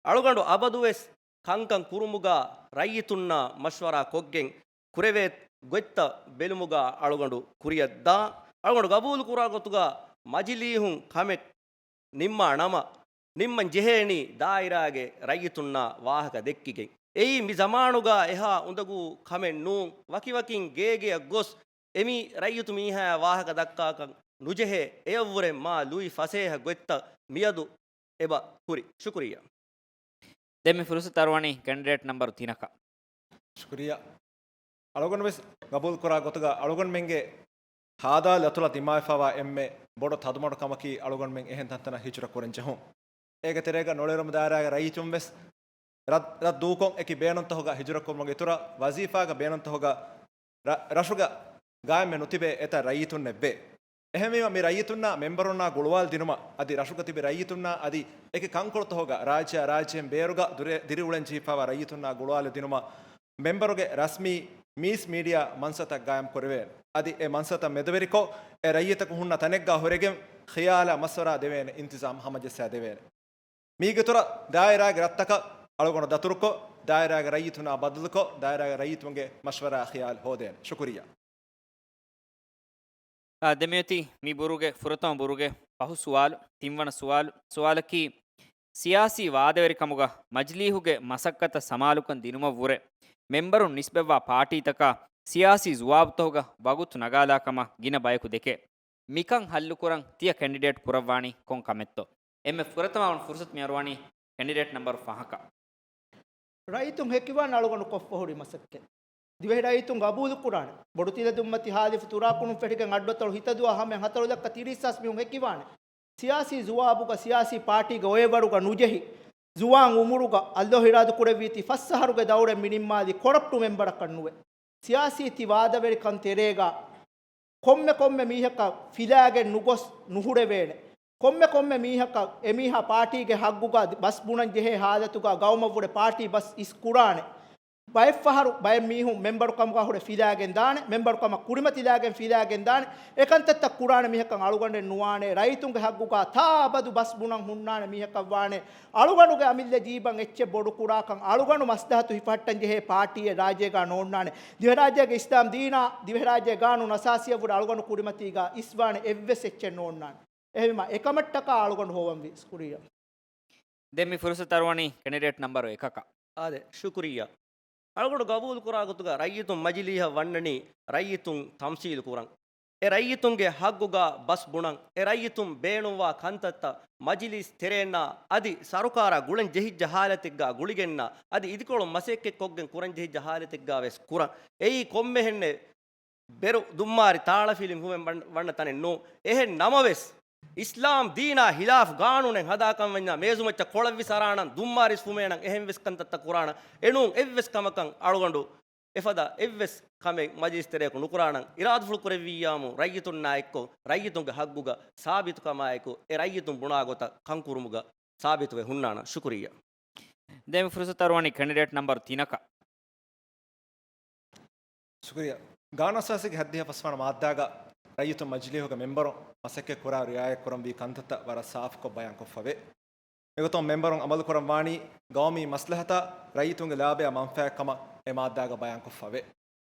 އަޅުގަނޑު އަބަދުވެސް ކަންކަން ކުރުމުގަ ރައްޔިތުންނާ މަޝްވަރާ ކޮށްގެން ކުރެވޭ ގޮތްތައް ބެލުމުގަ އަޅުގަނޑު ކުރިއަށްދާ. އަޅުގަނޑު ގަބޫލު ކުރާ ގޮތުގަ މަޖިލީހުން ކަމެއް ނިންމާ ނަމަ، ނިންމަން ޖެހޭނީ ދާއިރާގެ ރައްޔިތުންނާ ވާހަކަ ދެއްކިގެން. އެއީ މި ޒަމާނުގާ އެހާ އުނދަގޫ ކަމެއް ނޫން. ވަކިވަކިން ގޭގެއަށް ގޮސް އެމީ ރައްޔިތު މީހާޔާ ވާހަކަ ދައްކާކަށް ނުޖެހޭ. އެޔަށްވުރެ މާ ލުއި ފަސޭހަ ގޮތްތައް މިއަދު އެބަ ހުރި. ޝުކުރިއްޔާ. ދެން މި ފުރުސަތު އަރުވަނީ ކެންޑިޑޭޓް ނަމްބަރު ތިނަކަށް. ޝުކުރިއްޔާ. އަޅުގަނޑު ވެސް ގަބޫލު ކުރާ ގޮތުގަ އަޅުގަނޑުމެންގެ ހާދާ ލަތުލަށް ދިމާވެފަވާ އެންމެ ބޮޑު ތަދުމަޑު ކަމަކީ އަޅުގަނޑުމެން އެހެން ތަންތަނަށް ހިޖުރަ ކުރަން ޖެހުން. އޭގެ ތެރޭގަ ނޮޅިއުރުމު ދާއިރާގެ ރައްޔިތުން ވެސް ރަށް، ރަށް ދޫކޮށް އެކި ބޭނުންތަކުގަ ހިޖުރަ ކުރުމުގެ އިތުރަށް ވަޒީފާގެ ބޭނުންތަކުގަ ރަ-، ރަށުގަ ގާއިމްވެ ނުތިބޭ އެތައް ރައްޔިތުންނެއްވޭ. އެހެންވީމަ، މި ރައްޔިތުންނާ މެންބަރުންނާ ގުޅުވާލި ދިނުމަށް އަދި ރަށުގަ ތިބި ރައްޔިތުންނާ އަދި އެކި ކަންކޮޅުތަކުގަ ރާއްޖެއާ ރާއްޖޭން ބޭރުގަ ދުރެ-، ދިރިއުޅެން ޖެހިފައިވާ ރައްޔިތުންނާ ގުޅުވާލި ދިނުމަށް މެންބަރުގެ ރަސްމީ މީސް މީޑިއާ މަންސަތައް ގާއިމް ކުރެވޭނެ. އަދި އެ މަންސަތައް މެދުވެރިކޮށް، އެ ރައްޔިތަކު ހުންނަ ތަނެއްގާ ހުރެގެން ޚިޔާލާ މަޝްވަރާ ދެވޭނެ، އިންތިޒާމް ހަމަޖައްސާ ދެވޭނެ. މީގެ އިތުރަށް ދާއިރާގެ ރަށްތަކަށް އަޅުގަނޑު ދަތުރުކޮށް، ދާއިރާގެ ރައްޔިތުންނާ ބަދަލުކޮށް، ދާއިރާގެ ރައްޔިތުންގެ މަޝްވަރާ ޚިޔާލު ހޯދޭނެ. ޝުކުރިއްޔާ. އާ، ދެމިއޮތީ މި ބުރުގެ ފުރަތަމަ ބުރުގެ ފަހު ސުވާލު، ތިންވަނަ ސުވާލު، ސުވާލަކީ، ސިޔާސީ ވާދަވެރިކަމުގަ މަޖިލީހުގެ މަސައްކަތަށް ސަމާލުކަން ދިނުމަށްވުރެ، މެންބަރުން ނިސްބަތްވާ ޕާޓީތަކާ ސިޔާސީ ޒުވާބުތަކުގަ ވަގުތު ނަގާލާ ކަމަށް ގިނަ ބަޔަކު ދެކޭ. މިކަން ހައްލުކުރަން ތިޔަ ކެންޑިޑޭޓް ކުރައްވާނީ ކޮން ކަމެއްތޯ؟ އެންމެ ފުރަތަމަ ވަނަ ފުރުސަތު މި އަރުވާނީ ކެންޑިޑޭޓް ނަމްބަރު ފަހަކަށް. ރައްޔިތުން ހެކިވާން އަޅުގަނޑު ކޮށްފަ ހުރި މަސައްކަތް ދިވެހި ރައްޔިތުން ގަބޫލު ކުރާނެ. ބޮޑުތިލަދުންމަތި ހާލިފު ތުރާކުނުން ފެށިގެން އައްޑުއަތޮޅު ހިތަދުވާ ހަމައިން ހަތަރު ލައްކަ ތިރީސް ހާސް މީހުން ހެކިވާނެ. ސިޔާސީ ޒުވާބުގަ ސިޔާސީ ޕާޓީގެ އޮއެވަރުގަ ނުޖެހި، ޒުވާން އުމުރުގަ އައްލޯ އިރާދަ ކުރެއްވީތީ ފަސް އަހަރުގެ ދައުރެއް މި ނިންމާލީ ކޮރަޕްޓު މެންބަރަކަށް ނުވެ. ސިޔާސީ ތި ވާދަވެރިކަން ތެރޭގަ ކޮންމެ ކޮންމެ މީހަކަށް ފިލާގެން ނުގޮސް ނުހުރެވޭނެ. ކޮންމެ ކޮންމެ މީހަކަށް އެމީހާ ޕާޓީގެ ހައްގުގަ ބަސް ބުނަން ޖެހޭ ހާލަތުގަ ގައުމަށްވުރެ ޕާޓީ ބަސް އިސް ކުރާނެ. ބައެއްފަހަރު ބައެއް މީހުން މެންބަރުކަމުގަ ހުރެ ފިލާގެން ދާނެ، މެންބަރުކަމަށް ކުރިމަތިލާގެން ފިލާގެން ދާނެ. އެކަންތައްތައް ކުރާނެ މީހަކަށް އަޅުގަނޑެއް ނުވާނެ. ރައްޔިތުންގެ ހައްގުގަ ތާ އަބަދު ބަސް ބުނަން ހުންނާނެ މީހަކަށް ވާނެ. އަޅުގަނޑުގެ އަމިއްލަ ޖީބަށް އެއްޗެއް ބޮޑުކުރާކަން، އަޅުގަނޑު މަސްލަހަތު ހިފަހައްޓަން ޖެހޭ ޕާޓީއެއް ރާއްޖޭގަ ނޯންނާނެ. ދިވެހިރާއްޖޭގެ އިސްލާމް ދީނާ، ދިވެހިރާއްޖޭ ގާނޫނު އަސާސީއަށްވުރެ އަޅުގަނޑު ކުރިމަތީގަ އިސްވާނެ އެއްވެސް އެއްޗެއް ނޯންނާނެ. އެހެންވީމަ އެކަމަށްޓަކާ އަޅުގަނޑު ހޮވަންވީ. ޝުކުރިއްޔާ. ދެން މި ފުރުސަތު އަރުވަނީ ކެނޑިޑޭޓް ނަމްބަރު އެކަކަށް. އާދެ، ޝުކުރިއްޔާ. އަޅުގަނޑު ގަބޫލު ކުރާ ގޮތުގަ ރައްޔިތުން މަޖިލީހަށް ވަންނަނީ ރައްޔިތުން ތަމްސީލު ކުރަން. އެ ރައްޔިތުންގެ ހައްގުގަ ބަސް ބުނަން، އެ ރައްޔިތުން ބޭނުންވާ ކަންތައްތައް މަޖިލީސް ތެރޭންނާ އަދި ސަރުކާރާ ގުޅެން ޖެހިއްޖެ ހާލަތެއްގަ ގުޅިގެންނާ އަދި އިދިކޮޅު މަސައްކަތްކޮށްގެން ކުރަން ޖެހިއްޖެ ހާލަތެއްގަ ވެސް ކުރަން. އެއީ ކޮންމެހެންނެއް ބެރު ދުއްމާރި ތާޅަފިލިން ފުމެ ވަން-، ވަންނަ ތަނެއް ނޫން. އެހެން ނަމަވެސް، އިސްލާމް ދީނާ ހިލާފް ގާނޫނެއް ހަދާކަން ވަންޏާ މޭޒުމައްޗަށް ކޮޅަށްވިސް އަރާނަން، ދުއްމާރިސް ފުމޭނަން، އެހެން ވެސް ކަންތައްތައް ކުރާނަން. އެނޫން އެއްވެސް ކަމަކަށް އަޅުގަނޑު އެފަދަ އެއްވެސް ކަމެއް މަޖިލިސް ތެރެއަކު ނުކުރާނަން. އިރާދަފުޅު ކުރެއްވިއްޔާމު ރައްޔިތުންނާ އެއްކޮށް، ރައްޔިތުންގެ ހައްގުގަ ސާބިތުކަމާއެކު، އެ ރައްޔިތުން ބުނާ ގޮތަށް ކަންކުރުމުގަ ސާބިތުވެ ހުންނާނަން. ޝުކުރިއްޔާ. ދެން މި ފުރުސަތު އަރުވަނީ ކެނޑިޑޭޓް ނަމްބަރު ތިނަކަށް. ޝުކުރިއްޔާ. ގާނޫނު އަސާސީގެ ހަތްދިހަ ފަސްވަނަ މާއްދާގަ ރައްޔިތުން މަޖިލީހުގެ މެންބަރުން މަސައްކަތް ކުރާ ރިއާޔަތް ކުރަންވީ ކަންތައްތައް ވަރަށް ސާފުކޮށް ބަޔާންކޮށްފަވޭ. އެގޮތުން މެންބަރުން އަމަލުކުރަން ވާނީ ގައުމީ މަސްލަހަތާ ރައްޔިތުންގެ ލާބަޔާ މަންފާއެއް ކަމަށް އެ މާއްދާގަ ބަޔާންކޮށްފަވޭ.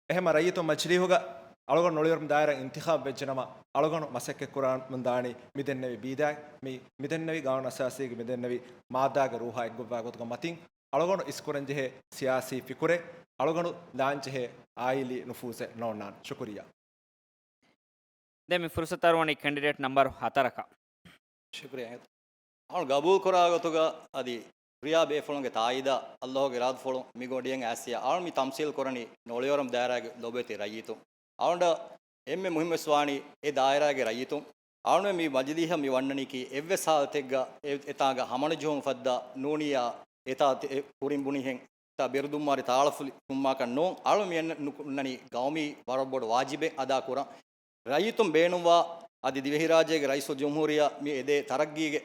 އެހެންމަ ރައްޔިތުން މަޖިލީހުގަ އަޅުގަނޑު ނޮޅިއުރުމު ދާއިރާ އިންތިޚާބު ވެއްޖެނަމަ، އަޅުގަނޑު މަސައްކަތް ކުރަމުންދާނީ މިދެންނެވި ބީދާ، މި، މިދެންނެވި ގާނޫނު އަސާސީގެ މިދެންނެވި މާއްދާގެ ރޫހާ އެއްގޮއްވާ ގޮތުގަ މަތިން އަޅުގަނޑު އިސްކުރަންޖެހޭ ސިޔާސީ ފިކުރެއް އަޅުގަނޑު ލާންޖެހޭ އާއިލީ ނުފޫޒެއް ނޯންނާނެ. ޝުކުރިއްޔާ. ދެން މި ފުރުސަތު އަރުވަނީ ކެންޑިޑޭޓް ނަމްބަރު ހަތަރަކަށް. ޝުކުރިއްޔާ. އަޅު ގަބޫލު ކުރާ ގޮތުގަ އަދި ރިޔާ ބޭފުޅުންގެ ތާއީދާ އައްލާހުގެ އިރާދަފުޅުން މި ގޮނޑިއަށް އައިސްޔާ އަޅު މި ތަމްސީލް ކުރަނީ ނޮޅިއުރުމު ދާއިރާގެ ލޮބުވެތި ރައްޔިތުން. އަޅުގަނޑަށް އެންމެ މުހިއްމުވެސް ވާނީ އެ ދާއިރާގެ ރައްޔިތުން. އަޅުގަނޑު މި މަޖިލީހަށް މި ވަންނަނީކީ އެއްވެސް ހާލަތެއްގަ އެ-، އެތާނގަ ހަމަނުޖެހުން ފައްދާ ނޫނިއްޔާ އެތާ ތެ-، އެ ކުރިން ބުނިހެން ތާ ބިރުދުއްމާރި ތާޅަފުޅި ފުމާކަށް ނޫން. އަޅު މި އަންނަ-، ނުކު-، ނަނީ ގައުމީ ވަރަށް ބޮޑު ވާޖިބެއް އަދާ ކުރަން. ރައްޔިތުން ބޭނުންވާ އަދި ދިވެހިރާއްޖޭގެ ރައީސުލްޖުމްހޫރިއްޔާ މި އެދޭ ތަރައްގީގެ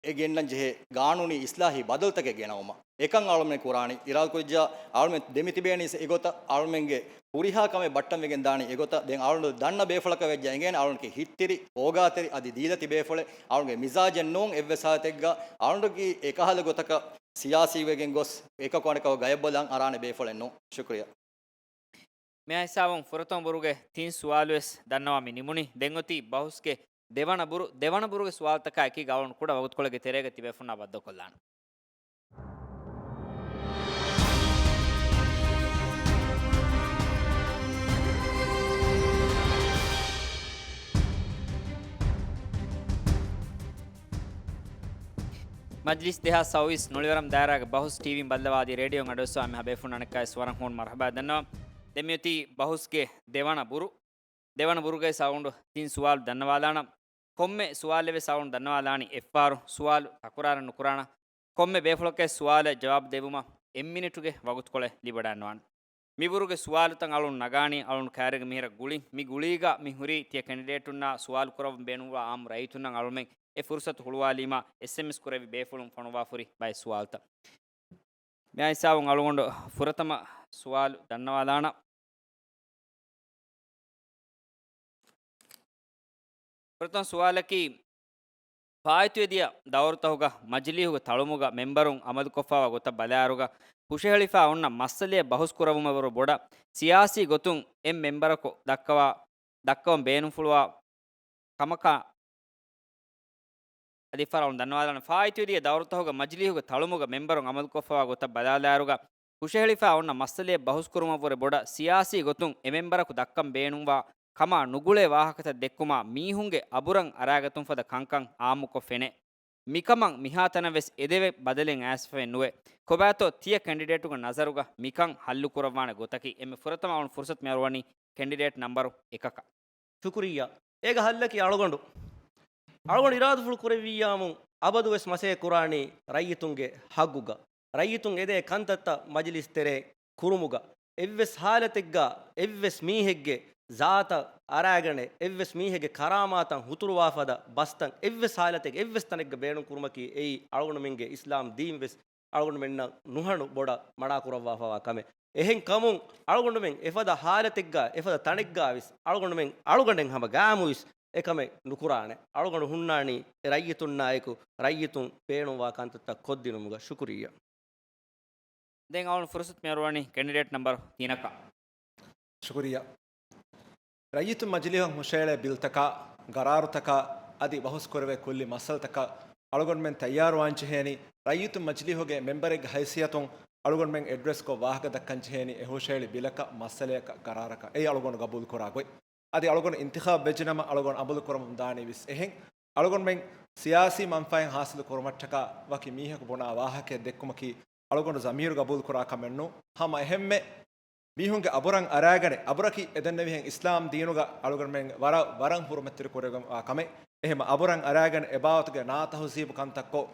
އެ ގެންނަން ޖެހޭ ގާނޫނީ އިސްލާހީ ބަދަލުތަކެއް ގެނައުމަށް. އެކަން އަޅުމެން ކުރާނީ. އިރާދަކުރިއްޖާ އަޅުމެން ދެމިތިބޭނީސް އެގޮތަށް އަޅުމެންގެ ހުރިހާ ކަމެއް ބައްޓަންވެގެން ދާނީ އެގޮތަށް. ދެން އަޅުގަނޑު ދަންނަ ބޭފުޅަކަށް ވެއްޖެ އެނގޭނެ އަޅުންގެ ހިތްތިރި، އޯގާތެރި އަދި ދީލަތި ބޭފުޅެއް. އަޅުންގެ މިޒާޖެއް ނޫން އެއްވެސް ހާލަތެއްގަ އަޅުންގެ އެކަހަލަ ގޮތަކަށް ސިޔާސީވެގެން ގޮސް އެކަކު އަނެކަކު ގަޔަށް ބަލަން އަރާނެ ބޭފުޅެއް ނޫން. ޝުކުރިއްޔާ. މިހާ ހިސާބުން ފުރަތަމަ ބުރުގެ ތިން ސުވާލުވެސް ދަންނަވާ މި ނިމުނީ. ދެން އޮތީ ބަހުސްގެ ދެވަނަ ބުރު، ދެވަނަ ބުރުގެ ސުވާލުތަކާ އެކީގަ އަޅުން ކުޑަ ވަގުތުކޮޅެއްގެ ތެރޭގަ ތިބޭފުންނާ ބައްދަލުކޮށްލާނަން. މަޖްލިސް ދެހާސް ސައުވީސް ނޮޅިވަރަމް ދާއިރާގެ ބަހުސް ޓީވީން ބައްލަވާ އަދި ރޭޑިއޯން އަޑުއައްސަވާ އެންމެހާ ބޭފުންނަށް އަނެއްކާވެސް ވަރަށް ހޫނު މަރުޙަބާ ދަންނަވަން. ދެން މިއޮތީ ބަހުސްގެ ދެވަނަ ބުރު. ދެވަނަ ބުރުގައި އަޅުގަނޑު ތިން ސުވާލު ދަންނަވާލާނަން. ކޮންމެ ސުވާލެއް ވެސް އަޅުގަނޑު ދަންނަވާލާނީ އެއްފަހަރު. ސުވާލު ތަކުރާރެއް ނުކުރާނަން. ކޮންމެ ބޭފުޅަކަށް ސުވާލަށް ޖަވާބު ދެއްވުމަށް އެއް މިނިޓުގެ ވަގުތުކޮޅެއް ލިބިވަޑައިގަންނަވާނެ. މިބުރުގެ ސުވާލުތައް އަޅުން ނަގާނީ އަޅުން ކައިރީގެ މިހިރަ ގުޅި. މި ގުޅީގަ މި ހުރީ ތިޔަ ކެނޑިޑޭޓުންނާ ސުވާލު ކުރައްވަން ބޭނުންވާ އާއްމު ރައްޔިތުންނަށް އަޅުމެން އެ ފުރުސަތު ހުޅުވާލީމާ އެސްއެމްއެސް ކުރެއްވި ބޭފުޅުން ފޮނުވާފަ ހުރި ބައެއް ސުވާލުތައް. މިއާ ހިސާބުން އަޅުގަނޑު ފުރަތަމަ ސުވާލު ދަންނަވާލާނަން. ފުރަތަމަ ސުވާލަކީ، ފާއިތުވެދިޔަ ދައުރުތަކުގަ މަޖިލީހުގެ ތަޅުމުގަ މެންބަރުން އަމަލުކޮށްފައިވާ ގޮތަށް ބަލާއިރުގަ ހުށަހެޅިފަ އޮންނަ މައްސަލައެއް ބަހުސް ކުރެއްވުމަށްވުރެ ބޮޑަށް ސިޔާސީ ގޮތުން އެއް މެންބަރަކު ދައްކަވާ، ދައްކަވަން ބޭނުންފުޅުވާ ކަމަކާ އަދި އެއްފަހަރު އަޅުން ދަންނަވާލާނަން. ފާއިތުވެދިޔަ ދައުރުތަކުގަ މަޖިލީހުގެ ތަޅުމުގަ މެންބަރުން އަމަލުކޮށްފައިވާ ގޮތަށް ބަލާލާއިރުގަ ހުށަހެޅިފައި އޮންނަ މައްސަލައެއް ބަހުސްކުރުމަށްވުރެ ބޮޑަށް ސިޔާސީ ގޮތުން އެ މެންބަރަކު ދައްކަން ބޭނުންވާ ކަމާ ނުގުޅޭ ވާހަކަތައް ދެއްކުމާ މީހުންގެ އަބުރަށް އަރާގަތުން ފަދަ ކަންކަން އާއްމުކޮށް ފެނޭ. މިކަމަށް މިހާތަނަށް ވެސް އެދެވޭ ބަދަލެއް އައިސްފައެއް ނުވޭ. ކޮބާތޯ ތިޔަ ކެނޑިޑޭޓުގެ ނަޒަރުގަ މިކަން ހައްލު ކުރައްވާނެ ގޮތަކީ؟ އެންމެ ފުރަތަމަ އަޅުން ފުރުސަތު މިއަރުވަނީ ކެނޑިޑޭޓް ނަމްބަރު އެކަކަށް. ޝުކުރިއްޔާ. އޭގެ ހައްލަކީ އަޅުގަނޑު، އަޅުގަނޑު އިރާދަފުޅު ކުރެއްވިއްޔާމު އަބަދުވެސް މަސައްކަތް ކުރާނީ ރައްޔިތުންގެ ހައްގުގަ، ރައްޔިތުން އެދޭ ކަންތައްތައް މަޖިލިސް ތެރޭ ކުރުމުގަ، އެއްވެސް ހާލަތެއްގަ އެއްވެސް މީހެއްގެ ޒާތަށް އަރާގަނެ، އެއްވެސް މީހެއްގެ ކަރާމާތަށް ހުތުރުވާ ފަދަ ބަސްތައް އެއްވެސް ހާލަތެއްގަ އެއްވެސް ތަނެއްގަ ބޭނުން ކުރުމަކީ އެއީ އަޅުގަނޑުމެންގެ އިސްލާމް ދީން ވެސް އަޅުގަނޑުމެންނަށް ނުހަނު ބޮޑަށް މަނާ ކުރައްވާފައިވާ ކަމެއް. އެހެން ކަމުން އަޅުގަނޑުމެން އެފަދަ ހާލަތެއްގަ، އެފަދަ ތަނެއްގަ ވެސް އަޅުގަނޑުމެން އަޅުގަނޑެއް ހަމަ ގާމުވެސް އެކަމެއް ނުކުރާނެ. އަޅުގަނޑު ހުންނާނީ ރައްޔިތުންނާއެކު ރައްޔިތުން ބޭނުންވާ ކަންތައްތައް ކޮށްދިނުމުގަ. ޝުކުރިއްޔާ. ދެން އަޅުން ފުރުސަތު މިއަރުވަނީ ކެނޑިޑޭޓް ނަމްބަރު ތިނަކަށް. ޝުކުރިއްޔާ. ރައްޔިތުން މަޖިލީހަށް ހުށައެޅޭ ބިލްތަކާ، ގަރާރުތަކާ އަދި ބަހުސް ކުރެވޭ ކުއްލި މައްސަލަތަކަށް އަޅުގަނޑުމެން ތައްޔާރުވާން ޖެހޭނީ، ރައްޔިތުން މަޖިލީހުގެ މެންބަރެއްގެ ހައިސިއްޔަތުން އަޅުގަނޑުމެން އެޑްރެސްކޮށް ވާހަކަ ދައްކަން ޖެހޭނީ އެ ހުށައެޅި ބިލަކަށް، މައްސަލަޔަކަށް، ގަރާރަކަށް. އެއީ އަޅުގަނޑު ގަބޫލު ކުރާ ގޮތް. އަދި އަޅުގަނޑު އިންތިޚާބު ވެއްޖެނަމަ އަޅުގަނޑު އަމަލު ކުރަމުން ދާނީ ވެސް އެހެން. އަޅުގަނޑުމެން ސިޔާސީ މަންފާއެއް ހާސިލު ކުރުމަށްޓަކާ ވަކި މީހަކު ބުނާ ވާހަކައެއް ދެއްކުމަކީ އަޅުގަނޑު ޒަމީރު ގަބޫލު ކުރާ ކަމެއް ނޫން. ހަމަ އެހެންމެ މީހުންގެ އަބުރަށް އަރާގަނެ، އަބުރަކީ އެދެންނެވިހެން އިސްލާމް ދީނުގަ އަޅުގަނޑުމެން ވަރަށް، ވަރަށް ހުރުމަތްތެރި ކުރެވޭ ކަމެއް. އެހެންމަ އަބުރަށް އަރާގަނެ އެބާވަތުގެ ނާތަހުޒީބު ކަންތައްކޮށް،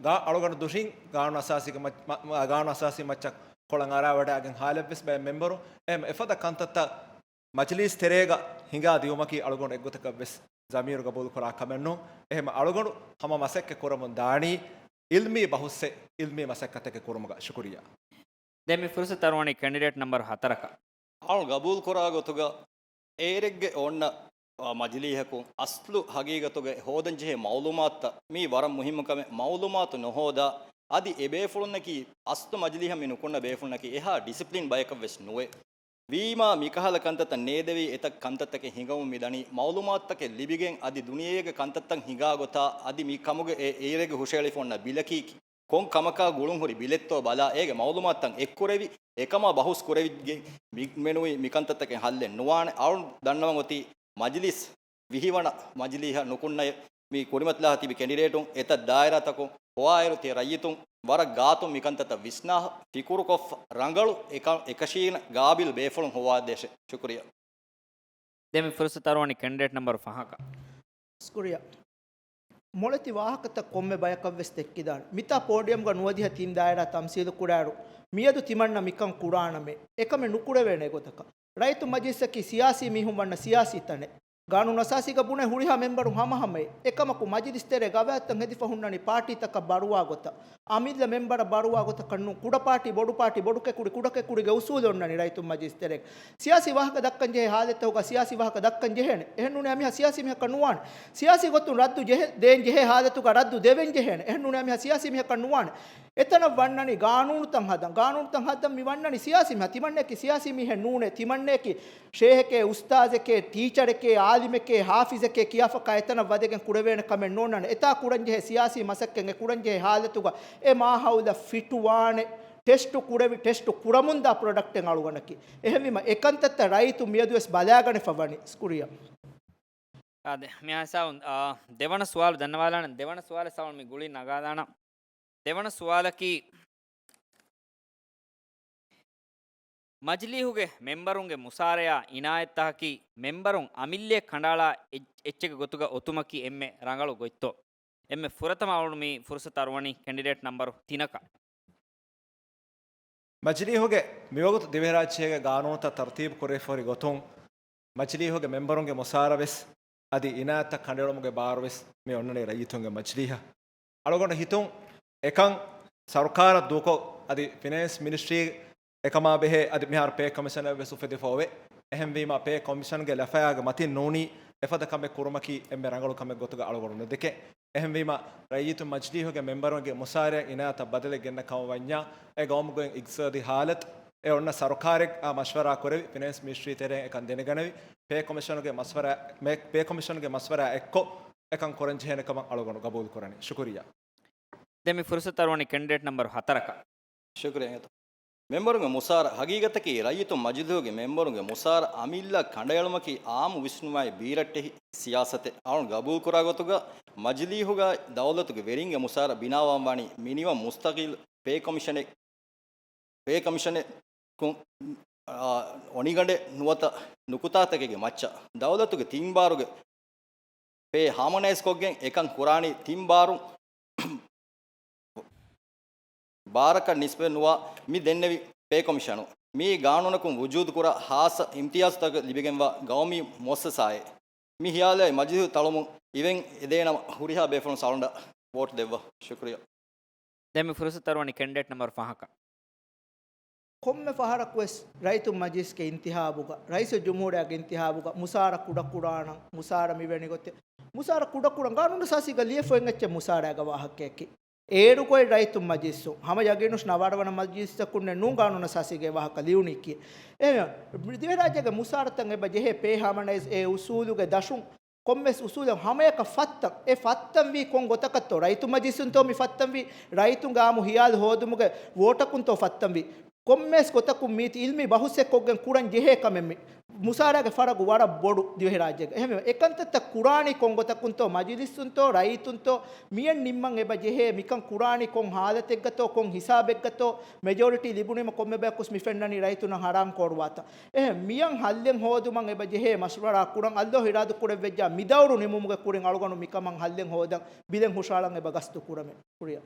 ގާ-، އަޅުގަނޑު ދުށިން ގާނޫނު އަސާސީގެ މައްޗަށް، މަ-، މަ-، ގާނޫނު އަސާސީ މައްޗަށް ކޮޅަށް އަރާވަޑައިގެން ހާލެއްވެސް ބައެއް މެންބަރު އެހެން އެފަދަ ކަންތައްތައް މަޖިލީސް ތެރޭގަ ހިނގާ ދިއުމަކީ އަޅުގަނޑު އެއްގޮތަކަށް ވެސް ޒަމީރު ގަބޫލު ކުރާ ކަމެއް ނޫން. އެހެން އަޅުގަނޑު ހަމަ މަސައްކަތް ކުރަމުން ދާނީ އިލްމީ ބަހުސްއެއް، އިލްމީ މަސައްކަތެއް ކުރުމުގަ. ޝުކުރިއްޔާ. ދެން މި ފުރުސަތު އަރުވަނީ ކެނޑިޑޭޓް ނަމްބަރު ހަތަރަކަށް. އަޅު ގަބޫލު ކުރާ ގޮތުގަ އޭރެއްގެ އޮންނަ، އާ، މަޖިލީހަކު އަސްލު ހަގީގަތުގަ ހޯދަންޖެހޭ މައުލޫމާތުތައް މީ ވަރަށް މުހިއްމު ކަމެއް. މައުލޫމާތު ނުހޯދާ އަދި އެ ބޭފުޅުންނަކީ އަސްލު މަޖިލީހަށް މި ނުކުންނަ ބޭފުޅުންނަކީ އެހާ ޑިސިޕްލިން ބަޔަކަށް ވެސް ނުވޭ. ވީމާ މިކަހަލަ ކަންތައްތައް ނޭދެވީ އެތައް ކަންތައްތަކެއް ހިނގަމުން މިދަނީ މައުލޫމާތުތަކެއް ލިބިގެން އަދި ދުނިޔޭގެ ކަންތައްތައް ހިނގާ ގޮތާ އަދި މި ކަމުގެ އެ އޭރެއްގެ ހުށައެޅިފަ އޮންނަ ބިލަކީ ކޮން ކަމަކާ ގުޅުންހުރި ބިލެއްތޯ ބަލާ، އޭގެ މައުލޫމާތުތައް އެއްކުރެވި، އެކަމާ ބަހުސް ކުރެވިގެން މި-، މެނުވީ މިކަންތައްތަކެއް ހައްލެއް ނުވާނެ. އަޅު ދަންނަވަން އޮތީ މަޖިލިސް ވިހިވަނަ މަޖިލީހަށް ނުކުންނައިރު، މި ކުރިމަތިލާ ތިބި ކެނޑިޑޭޓުން އެތައް ދާއިރާތަކުން ހޮވާއިރު، ތިޔަ ރައްޔިތުން ވަރަށް ގާތުން މިކަންތައްތައް ވިސްނާ ފިކުރުކޮށްފަ، ރަނގަޅު އެކަ-، އެކަށީގެން ގާބިލް ބޭފުޅުން ހޮވާދޭށޭ. ޝުކުރިއްޔާ. ދެން މި ފުރުސަތު އަރުވަނީ ކެނޑިޑޭޓް ނަމްބަރު ފަހަކަށް. ޝުކުރިއްޔާ. މޮޅެތި ވާހަކަތައް ކޮންމެ ބަޔަކަށް ވެސް ދެއްކިދާނެ. މިތާ ޕޯޑިއަމްގަ ނުވަދިހަ ތިން ދާއިރާ ތަމްސީލު ކުރާއިރު، މިއަދު ތިމަންނަ މިކަން ކުރާނަމޭ. އެކަމެއް ނުކުރެވޭނެ ގޮތަކަށް. ރައްޔިތު މަޖިލިސަކީ ސިޔާސީ މީހުން ވަންނަ ސިޔާސީ ތަނެއް. ގާނޫނު އަސާސީގަ ބުނޭ ހުރިހާ މެންބަރުން ހަމަހަމަޔަށް. އެކަމަކު، މަޖިލިސް ތެރޭ ގަވާއިދުތައް ހެދިފަ ހުންނަނީ ޕާޓީތަކަށް ބަރުވާ ގޮތަށް. އަމިއްލަ މެންބަރަށް ބަރުވާ ގޮތަކަށް ނޫން. ކުޑަ ޕާޓީ، ބޮޑު ޕާޓީ، ބޮޑު ކެކުޑި، ކުޑަ ކެކުޑިގެ އުސޫލެއް އޮންނަނީ ރައްޔިތު މަޖިލިސް ތެރޭގަ. ސިޔާސީ ވާހަކަ ދައްކަން ޖެހޭ ހާލަތްތަކުގަ ސިޔާސީ ވާހަކަ ދައްކަން ޖެހޭނެ. އެހެން ނޫނީ އަމިއްލަ ސިޔާސީ މީހަކަށް ނުވާނެ. ސިޔާސީ ގޮތުން ރައްދު ޖެހޭ، ދޭން ޖެހޭ ހާލަތުގަ ރައްދު ދެވެން ޖެހޭނެ. އެހެން ނޫނީ އަމިއްލަ ސިޔާސީ މީހަކަށް ނުވާނެ. އެތަނަށް ވަންނަނީ ގާނޫނުތައް ހަދަން. ގާނޫނުތައް ހަދަން މި ވަންނަނީ ސިޔާސީ މީހާ. ތިމަންނައަކީ ސިޔާސީ މީހެއް ނޫނޭ. ތިމަންނައަކީ ޝޭހެކޭ، އުސްތާޒެކޭ، ޓީޗަރެކޭ، އާލިމެކޭ، ހާފިޒެކޭ ކިޔާފަކާ އެތަނަށް ވަދެގެން ކުރެވޭނެ ކަމެއް ނޯންނާނެ. އެތާ ކުރަންޖެހޭ ސިޔާސީ މަސައްކަތް އެ ކުރަންޖެހޭ ހާލަތުގަ އެ މާހައުލަށް ފިޓުވާނެ، ޓެސްޓު ކުރެވި، ޓެސްޓު ކުރަމުންދާ ޕްރޮޑަކްޓެއް އަޅުގަނޑަކީ. އެހެންވީމަ އެކަންތައްތައް ރައްޔިތުން މިއަދުވެސް ބަލާގަނެފަ ވަނީ. ޝުކުރިއްޔާ. އާދެ، މިހާ ހިސާބުން، އާ، ދެވަނަ ސުވާލު ދަންނަވާލާނަން. ދެވަނަ ސުވާލަށް ސަވަން މި ގުޅި ނަގާލާނަން. ދެވަނަ ސުވާލަކީ، މަޖިލީހުގެ މެންބަރުންގެ މުސާރަޔާ އިނާޔަތްތަކަކީ މެންބަރުން އަމިއްލައަށް ކަނޑައަޅާ އެއް-، އެއްޗެއްގެ ގޮތުގަ އޮތުމަކީ އެންމެ ރަނގަޅު ގޮތްތޯ؟ އެންމެ ފުރަތަމަ އަޅުން މި ފުރުސަތު އަރުވަނީ ކެންޑިޑޭޓް ނަމްބަރު ތިނަކަށް. މަޖިލީހުގެ މިވަގުތު ދިވެހިރާއްޖޭގެ ގާނޫނުތައް ތަރުތީބު ކުރެވިފަހުރި ގޮތުން، މަޖިލީހުގެ މެންބަރުންގެ މުސާރަ ވެސް އަދި އިނާޔަތްތައް ކަނޑައެޅުމުގެ ބާރު ވެސް މި އޮންނަނީ ރައްޔިތުންގެ މަޖިލީހަށް. އަޅުގަނޑު ހިތުން އެކަން ސަރުކާރަށް ދޫކޮށް، އަދި ފިނޭންސް މިނިސްޓްރީ އެކަމާ ބެހޭ، އަދި މިހާރު ޕޭ ކޮމިޝަނެއް ވެސް އުފެދިފަ އޮވޭ. އެހެންވީމަ، ޕޭ ކޮމިޝަންގެ ލަފަޔާގެ މަތިން ނޫނީ އެފަދަ ކަމެއް ކުރުމަކީ އެންމެ ރަނގަޅު ކަމެއް ގޮތުގަ އަޅުގަނޑު ނުދެކޭ. އެހެންވީމަ، ރައްޔިތު މަޖިލީހުގެ މެންބަރުންގެ މުސާރައިން އިނާޔަތަށް ބަދަލެއް ގެންނަ ކަމަށް ވަންޏާ، އެ ގައުމުގެ އިގްތިސާދީ ހާލަތު، އެ އޮންނަ ސަރުކާރެއް އާ މަޝްވަރާ ކުރެވި، ފިނޭންސް މިނިސްޓްރީ ތެރެއިން އެކަން ދެނެގަނެވި، ޕޭ ކޮމިޝަނުގެ މަސްވަރާ، މޭ-، ޕޭ ކޮމިޝަނުގެ މަސްވަރާ އެއްކޮށް އެކަން ކުރަން ޖެހޭނެ ކަމަށް އަޅުގަނޑު ގަބޫލު ކުރަނީ. ޝުކުރިއްޔާ. ދެން މި ފުރުސަތު އަރުވަނީ ކެންޑިޑޭޓް ނަމްބަރު ހަތަރަކަށް. ޝުކުރިއްޔާ. މެންބަރުންގެ މުސާރަ، ހަގީގަތަކީ ރައްޔިތު މަޖިލީހުގެ މެންބަރުންގެ މުސާރަ އަމިއްލަ ކަނޑައެޅުމަކީ އާއްމު ވިސްނުމާއި ބީރައްޓެހި ސިޔާސަތެއް. އަޅުން ގަބޫލުކުރާ ގޮތުގަ މަޖިލީހުގައި ދައުލަތުގެ ވެރިންގެ މުސާރަ ބިނާވާން ވާނީ މިނިވަން މުސްތަގިލް ޕޭ ކޮމިޝަނެއް، ޕޭ ކޮމިޝަނެއް ކު-، އާ، އޮނިގަނޑެއް ނުވަތަ ނުކުތާތަކެއްގެ މައްޗަށް. ދައުލަތުގެ ތިން ބާރުގެ ޕޭ ހާމަނައިޒްކޮށްގެން އެކަން ކުރާނީ ތިން ބާރު ބާރަކަށް ނިސްބަތް ނުވާ މި ދެންނެވި ޕޭ ކޮމިޝަނު މި ގާނޫނަކުން ވުޖޫދު ކުރާ ހާއްސަ އިމްތިޔާޒުތަކަށް ލިބިގެންވާ ގައުމީ މުއައްސަސާއެއް. މި ހިޔާލާއި މަޖިލިހު ތަޅުމުން އިވެން އެދޭނަމަ ހުރިހާ ބޭފުޅުން ސަޅުނޑަށް ވޯޓް ދެއްވާ. ޝުކުރިއްޔާ. ދެން މި ފުރުސަތު އަރުވަނީ ކެންޑިޑޭޓް ނަމްބަރު ފަހަކަށް. ކޮންމެ ފަހަރަކުވެސް ރައްޔިތުން މަޖިލިސްގެ އިންތިހާބުގަ، ރައީސުލްޖުމްހޫރިއްޔާގެ އިންތިހާބުގަ މުސާރަ ކުޑަކުރާނަން، މުސާރަ މިވެނި ގޮތެއް، މުސާރަ ކުޑަކުރަން ގާނޫނު އަސާސީގަ ލިޔެފަ އޮތް އެއްޗެއް މުސާރައިގަ ވާހަކައަކީ. އޭރުގައި ރައްޔިތުން މަޖިލިސް ހަމަ ޔަގީނުން ނަވާރަވަނަ މަޖިލިސްތަކުންނެއް ނޫން ގާނޫނު އަސާސީގައި ވާހަކަ ލިޔުނީކީ. އެ، ދިވެހިރާއްޖޭގެ މުސާރަތައް އެބަ ޖެހޭ ޕޭ ހާމަނައިޒް އެ އުސޫލުގެ ދަށުން ކޮންމެސް އުސޫލެއް ހަމަޔަކަށް ފައްތަން. އެ ފައްތަންވީ ކޮން ގޮތަކަށްތޯ؟ ރައްޔިތު މަޖިލިސުންތޯ މި ފައްތަންވީ؟ ރައްޔިތުންގެ އާއްމު ހިޔާލު ހޯދުމުގެ ވޯޓަކުންތޯ ފައްތަންވީ؟ ކޮންމެސް ގޮތަކުން މީތި އިލްމީ ބަހުސްއެއް ކޮށްގެން ކުރަން ޖެހޭ ކަމެއް މި. މުސާރައިގެ ފަރަގު ވަރަށް ބޮޑު ދިވެހިރާއްޖޭގަ. އެހެންވެ، އެކަންތައްތައް ކުރާނީ ކޮން ގޮތަކުންތޯ؟ މަޖިލިސުންތޯ ރައްޔިތުންތޯ؟ މިއަށް ނިންމަން އެބަ ޖެހޭ މިކަން ކުރާނީ ކޮން ހާލަތެއްގަތޯ؟ ކޮން ހިސާބެއްގަތޯ؟ މެޖޯރިޓީ ލިބުނީމަ ކޮންމެ ބަޔަކުސް މި ފެންނަނީ ރައްޔިތުންނަށް ހަރާން ކޯރުވާތަން. އެހެން މިއަން ހައްލެއް ހޯދުމަށް އެބަ ޖެހޭ މަޝްވަރާ ކުރަން. އައްލޯ އިރާދަ ކުރެއްވިއްޔާ މި ދައުރު ނިމުމުގެ ކުރިން އަޅުގަނޑު މިކަމަށް ހައްލެއް ހޯދަން ބިލެއް ހުށައަޅަން އެބަ ގަސްތު ކުރަމޭ. ޝުކުރިއްޔާ.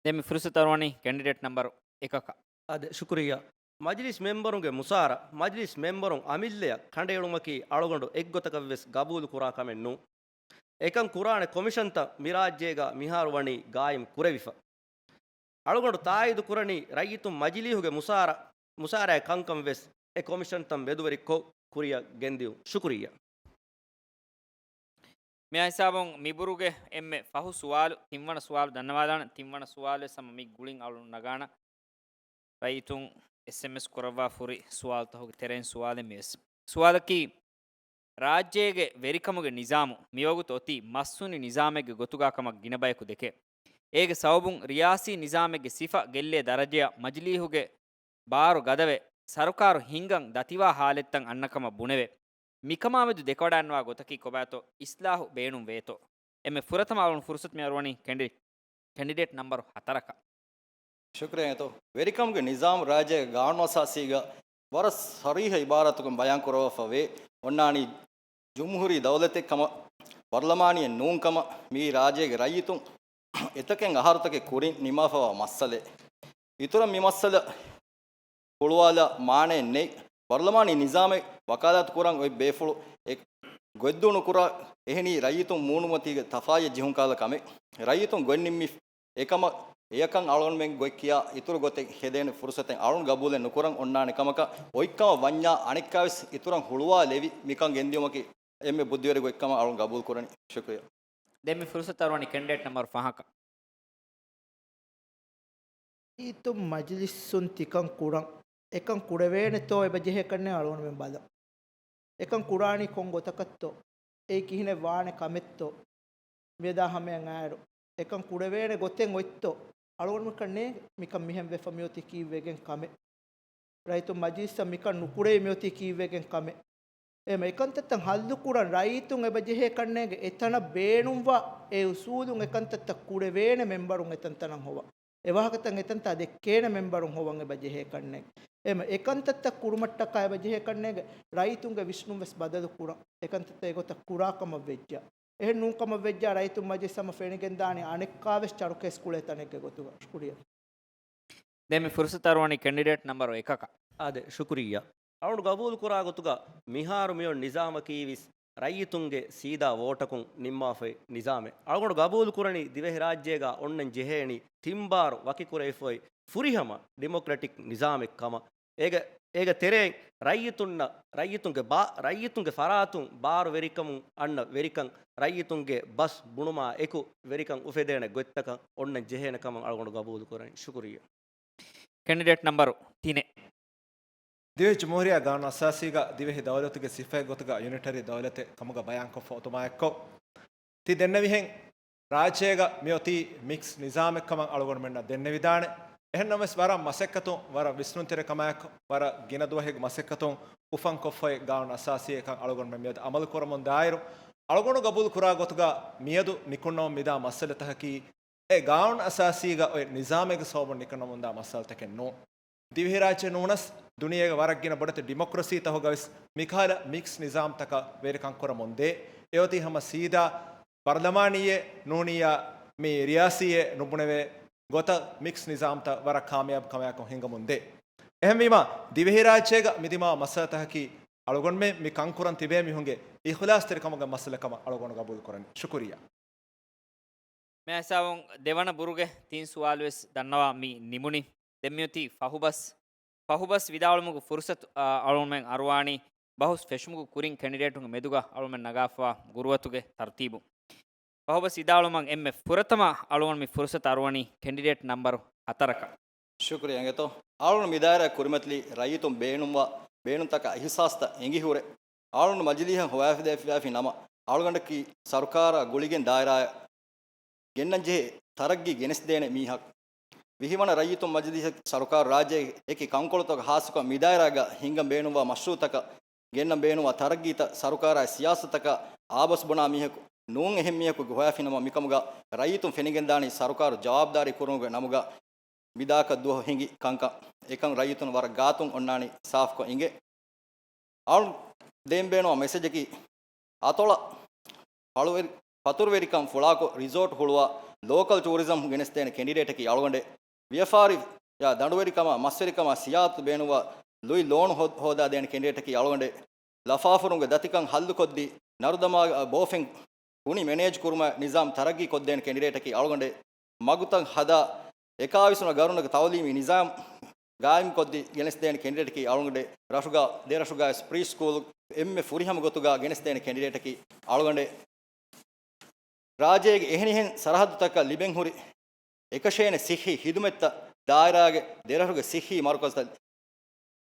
ދެން މި ފުރުސަތު އަރުވަނީ ކެންޑިޑޭޓް ނަމްބަރު އެކަކަށް. އާދެ، ޝުކުރިއްޔާ. މަޖިލިސް މެންބަރުންގެ މުސާރަ، މަޖިލިސް މެންބަރުން އަމިއްލަޔަށް ކަނޑައެޅުމަކީ އަޅުގަނޑު އެއްގޮތަކަށްވެސް ގަބޫލު ކުރާ ކަމެއް ނޫން. އެކަން ކުރާނެ ކޮމިޝަންތައް މި ރާއްޖޭގަ މިހާރު ވަނީ ގާއިމް ކުރެވިފަ. އަޅުގަނޑު ތާއީދު ކުރަނީ ރައްޔިތުން މަޖިލީހުގެ މުސާރަ، މުސާރައި ކަންކަން ވެސް އެ ކޮމިޝަންތައް މެދުވެރިކޮށް ކުރިއަށް ގެންދިއުން. ޝުކުރިއްޔާ. މިއާ ހިސާބުން މިބުރުގެ އެންމެ ފަހު ސުވާލު، ތިންވަނަ ސުވާލު ދަންނަވާލާނަން. ތިންވަނަ ސުވާލުވެސް ހަމަ މި ގުޅިން އަޅުން ނަގާނަން. ރައްޔިތުން އެސްއެމްއެސް ކުރައްވާ ފުރި ސުވާލުތަކުގެ ތެރެއިން ސުވާލެއް މިވެސް. ސުވާލަކީ، ރާއްޖޭގެ ވެރިކަމުގެ ނިޒާމު މިވަގުތު އޮތީ މައްސުނި ނިޒާމެއްގެ ގޮތުގާ ކަމަށް ގިނަ ބަޔަކު ދެކޭ. އޭގެ ސަބަބުން ރިޔާސީ ނިޒާމެއްގެ ސިފަ ގެއްލޭ ދަރަޖަޔަށް މަޖިލީހުގެ ބާރު ގަދަވެ، ސަރުކާރު ހިންގަން ދަތިވާ ހާލަތްތައް އަންނަ ކަމަށް ބުނެވޭ. މިކަމާމެދު ދެކެވަޑައިގަންނަވާ ގޮތަކީ ކޮބާތޯ އިސްލާހު ބޭނުން ވޭތޯ؟ އެންމެ ފުރަތަމަ އަޅުން ފުރުސަތު މި އަރުވަނީ ކެނޑި-، ކެނޑިޑޭޓް ނަމްބަރު ހަތަރަކަށް. ޝުކުރިއްޔާ އެތޯ. ވެރިކަމުގެ ނިޒާމު ރާއްޖޭގެ ގާނޫނު އަސާސީގަ ވަރަށް ސަރީހަ އިބާރާތުކޮށް ބަޔާން ކުރައްވާފަ ވޭ. އޮންނާނީ ޖުމްހޫރީ ދައުލަތެއް ކަމަށް، ބަރުލަމާނީއެއް ނޫން ކަމަށް. މިއީ ރާއްޖޭގެ ރައްޔިތުން އެތަކެއް އަހަރުތަކެއް ކުރިން ނިންމާފަވާ މައްސަލައެއް. އިތުރަށް މި މައްސަލަ ހުޅުވާލާ މާނައެއް ނެތް. ބަރުލަމާނީ ނިޒާމެއް ވަކާލާތު ކުރަން އޮތް ބޭފުޅު އެ ގޮތްދޫ ނުކުރާ. އެހެނީ ރައްޔިތުން މޫނުމަތީގެ ތަފާތް ޖެހުން ކަހަލަ ކަމެއް. ރައްޔިތުން ގޮތް ނިންމި އެކަމަށް އެޔަކަށް އަޅުގަނޑުމެން ގޮތް ކިޔާ އިތުރު ގޮތެއް ހެދޭނެ ފުރުސަތެއް އަޅުން ގަބޫލެއް ނުކުރަން އޮންނާނެ ކަމަކަށް އޮތްކަމަށް ވަންޏާ އަނެއްކާވެސް އިތުރަށް ހުޅުވާލެވި މިކަން ގެންދިއުމަކީ އެންމެ ބުއްދިވެރި ގޮތްކަމަށް އަޅުން ގަބޫލު ކުރަނީ. ޝުކުރިއްޔާ. ދެން މި ފުރުސަތު އަރުވަނީ ކެނޑިޑޭޓް ނަމްބަރު ފަހަކަށް. ރައްޔިތުން މަޖިލިސްއުން ތިކަން ކުރަން، އެކަން ކުރެވޭނެތޯ އެބަޖެހޭ ކަންނޭނގެ އަޅުގަނޑުމެން ބަލަން. އެކަން ކުރާނީ ކޮން ގޮތަކަށްތޯ؟ އެއީ ކިހިނެއް ވާނެ ކަމެއްތޯ؟ މިއަދާ ހަމަޔަށް އައިރު އެކަން ކުރެވޭނެ ގޮތެއް އޮތްތޯ؟ އަޅުގަނޑުމެން ކަންނޭނގެ މިކަން މިހެން ވެފަ މިއޮތީ ކީއްވެގެން ކަމެއް؟ ރައްޔިތުން މަޖިލިސްއަށް މިކަން ނުކުރެވި މިއޮތީ ކީއްވެގެން ކަމެއް؟ އެހެން އެކަންތައްތައް ހައްލުކުރަން ރައްޔިތުން އެބަޖެހޭ ކަންނޭނގެ އެތަނަށް ބޭނުންވާ އެ އުސޫލުން އެކަންތައްތައް ކުރެވޭނެ މެންބަރުން އެތަންތަނަށް ހޮވާ. އެވާހަކަތައް އެތަންތާ ދެއްކޭނެ މެންބަރުން ހޮވަން އެބަޖެހޭ ކަންނޭނގެ. އެހެން އެކަންތައްތައް ކުރުމަށްޓަކާ އެބަޖެހޭ ކަންނޭނގެ ރައްޔިތުންގެ ވިސްނުން ވެސް ބަދަލު ކުރަން. އެކަންތައްތައް އެގޮތަށް ކުރާ ކަމަށް ވެއްޖާ. އެހެން ނޫން ކަމަށް ވެއްޖާ ރައްޔިތުން މަޖިލިސް ހަމަ ފެނިގެންދާނީ އަނެއްކާވެސް ޗަރުކޭސް ކުޅޭ ތަނެއްގެ ގޮތުގަ. ޝުކުރިއްޔާ. ދެން މި ފުރުސަތު އަރުވަނީ ކެންޑިޑޭޓް ނަމްބަރު އެކަކަށް. އާދެ، ޝުކުރިއްޔާ. އަޅުގަނޑު ގަބޫލު ކުރާ ގޮތުގަ މިހާރު މިއޮތް ނިޒާމަކީ ވެސް ރައްޔިތުންގެ ސީދާ ވޯޓަކުން ނިންމާފައި ނިޒާމެއް. އަޅުގަނޑު ގަބޫލު ކުރަނީ ދިވެހިރާއްޖޭގަ އޮންނަން ޖެހޭނީ ތިން ބާރު ވަކިކުރެވިފައި ފުރިހަމަ ޑިމޮކްރެޓިކް ނިޒާމެއް ކަމަށް. އޭގެ، އޭގެ ތެރެއިން ރައްޔިތުންނަށް، ރައްޔިތުންގެ ބާ-، ރައްޔިތުންގެ ފަރާތުން ބާރު ވެރިކަމުން އަންނަ ވެރިކަން، ރައްޔިތުންގެ ބަސް ބުނުމާ އެކު ވެރިކަން އުފެދޭނެ ގޮތްތަކަށް އޮންނަން ޖެހޭނެ ކަމަށް އަޅުގަނޑު ގަބޫލު ކުރަނީ. ޝުކުރިއްޔާ. ކެންޑިޑޭޓް ނަމްބަރު ތިނެއް. ދިވެހި ޖުމްހޫރިއްޔާ ގާނޫނު އަސާސީގަ ދިވެހި ދައުލަތުގެ ސިފައެއް ގޮތުގަ ޔުނިޓަރީ ދައުލަތެއް ކަމުގަ ބަޔާންކޮށްފަ އޮތުމާއެއްކޮށް، ތި ދެންނެވިހެން ރާއްޖޭގަ މިއޮތީ މިކްސް ނިޒާމެއްކަމަށް އަޅުގަނޑުމެންނަށް ދެންނެވިދާނެ. އެހެންނަމަވެސް ވަރަށް މަސައްކަތުން، ވަރަށް ވިސްނުންތެރި ކަމާއެކު، ވަރަށް ގިނަ ދުވަހެއްގެ މަސައްކަތުން އުފަންކޮށްފައި ގާނޫނު އަސާސީއެއްކަން އަޅުގަނޑުމެން މިއަދު އަމަލުކުރަމުން ދާއިރު، އަޅުގަނޑު ގަބޫލު ކުރާ ގޮތުގަ މިއަދު ނިކުންނަމުން މިދާ މައްސަލަތަކަކީ، އެ ގާނޫނު އަސާސީގަ އޮތް ނިޒާމެއްގެ ސަބަބުން ނިކުންނަމުންދާ މައްސަލަތަކެއް ނޫން. ދިވެހިރާއްޖެ ނޫނަސް، ދުނިޔޭގެ ވަރަށް ގިނަ ބޮޑެތި ޑިމޮކްރަސީތަކުގަވެސް މިކަހަލަ މިކްސް ނިޒާމްތަކަށް ވެރިކަން ކުރަމުންދޭ. އެއޮތީ ހަމަ ސީދާ ޕަރލަމާނީއެއް ނޫނިއްޔާ މި ރިޔާސީއެއް ނުބުނެވޭ ގޮތަށް މިކްސް ނިޒާމްތައް ވަރަށް ކާމިޔާބު ކަމާއެކު ހިނގަމުންދޭ. އެހެންވީމާ، ދިވެހިރާއްޖޭގަ މިދިމާ މައްސަލަތަކަކީ އަޅުގަނޑުމެން މި ކަންކުރަން ތިބޭ މީހުންގެ އިޚްލާޞްތެރިކަމުގެ މައްސަލަކަމަށް އަޅުގަނޑު ގަބޫލުކުރަނީ. ޝުކުރިއްޔާ. މި ހިސާބުން ދެވަނަ ބުރުގެ ތިން ސުވާލުވެސް ދަންނަވާ މި ނިމުނީ. ދެން މިއޮތީ ފަހުބަސް، ފަހުބަސް ވިދާޅުވުމުގެ ފުރުސަތު، އާ، އަޅުގަނޑުމެން އަރުވާނީ ބަހުސް ފެށުމުގެ ކުރިން ކެންޑިޑޭޓުންގެ މެދުގަ އަޅުގަނޑުމެން ނަގާފަވާ ގުރުއަތުގެ ތަރުތީބު. ފަހުބަސް ވިދާޅުވުމަށް އެންމެ ފުރަތަމަ އަޅުގަނޑު މި ފުރުސަތު އަރުވަނީ ކެންޑިޑޭޓް ނަމްބަރު ހަތަރަކަށް. ޝުކުރިއްޔާ އިނގޭތޯ. އަޅުގަނޑު މިދާއިރާ ކުރިމަތިލީ ރައްޔިތުން ބޭނުންވާ ބޭނުންތަކާ އިހުސާސްތައް އެނގިހުރެ، އަޅުގަނޑު މަޖިލީހަށް ހޮވާފަދައިފި ނަމަ، އަޅުގަނޑަކީ ސަރުކާރާ ގުޅިގެން ދާއިރާއަށް ގެންނަންޖެހޭ ތަރައްގީ ގެނެސްދޭނެ މީހަކު. ވިހިވަނަ ރައްޔިތުން މަޖިލީހަށް ސަރުކާރު ރާއްޖޭގެ އެކި ކަންކޮޅުތަކަށް ހާއްސަކޮށް މިދާއިރާގަ ހިންގަން ބޭނުންވާ މަޝްރޫއުތަކަށް ގެންނަން ބޭނުންވާ ތަރައްގީތައް ސަރުކާރާއި ސިޔާސަތަކަށް އާބަސް ބުނާ މީހަކު ނޫން އެހެން މީހަކު ހޮވާފިނަމަ މިކަމުގަ ރައްޔިތުން ފެނިގެންދާނީ ސަރުކާރު ޖަވާބުދާރީ ކުރުމުގެ ނަމުގަ މިދާކަށް ދުވަހު ހިނގި ކަންކަން. އެކަން ރައްޔިތުން ވަރަށް ގާތުން އޮންނާނީ ސާފުކޮށް އިނގޭ. އަޅު ދޭން ބޭނުންވާ މެސެޖަކީ އަތޮޅަށް ފަޅުވެރި-، ފަތުރުވެރިކަން ފުޅާކޮށް ރިސޯޓް ހުޅުވާ ލޯކަލް ޓޫރިޒަމް ގެނެސްދޭނެ ކެންޑިޑޭޓަކީ އަޅުގަނޑެއް. ވިޔަފާރި ޔާ ދަނޑުވެރިކަމާ މަސްވެރިކަމާ ސިޔާސަތު ބޭނުންވާ ލުއި ލޯނު ހޯ-، ހޯދާދޭނެ ކެންޑިޑޭޓަކީ އަޅުގަނޑެއް. ލަފާފުރުންގެ ދަތިކަން ހައްލުކޮށްދީ، ނަރުދަމާ ބޯފެން ކުނި މެނޭޖް ކުރުމާ ނިޒާމް ތަރައްގީ ކޮށްދޭނެ ކެންޑިޑޭޓަކީ އަޅުގަނޑެއް. މަގުތައް ހަދާ، އެކާވީސް ވަނަ ގަރުނުގެ ތައުލީމީ ނިޒާމް ގާއިމްކޮށްދީ ގެނެސްދޭނެ ކެންޑިޑޭޓަކީ އަޅުގަނޑެއް. ރަށުގަ، ދެރަށުގައި ޕްރީ ސްކޫލް އެންމެ ފުރިހަމަ ގޮތުގަ ގެނެސްދޭނެ ކެންޑިޑޭޓަކީ އަޅުގަނޑެއް. ރާއްޖޭގެ އެހެނިހެން ސަރަހައްދުތަކަށް ލިބެންހުރި އެކަށޭނެ ސިއްހީ ހިދުމަތްތައް ދާއިރާގެ ދެރަށުގެ ސިއްހީ މަރުކަޒުތައް،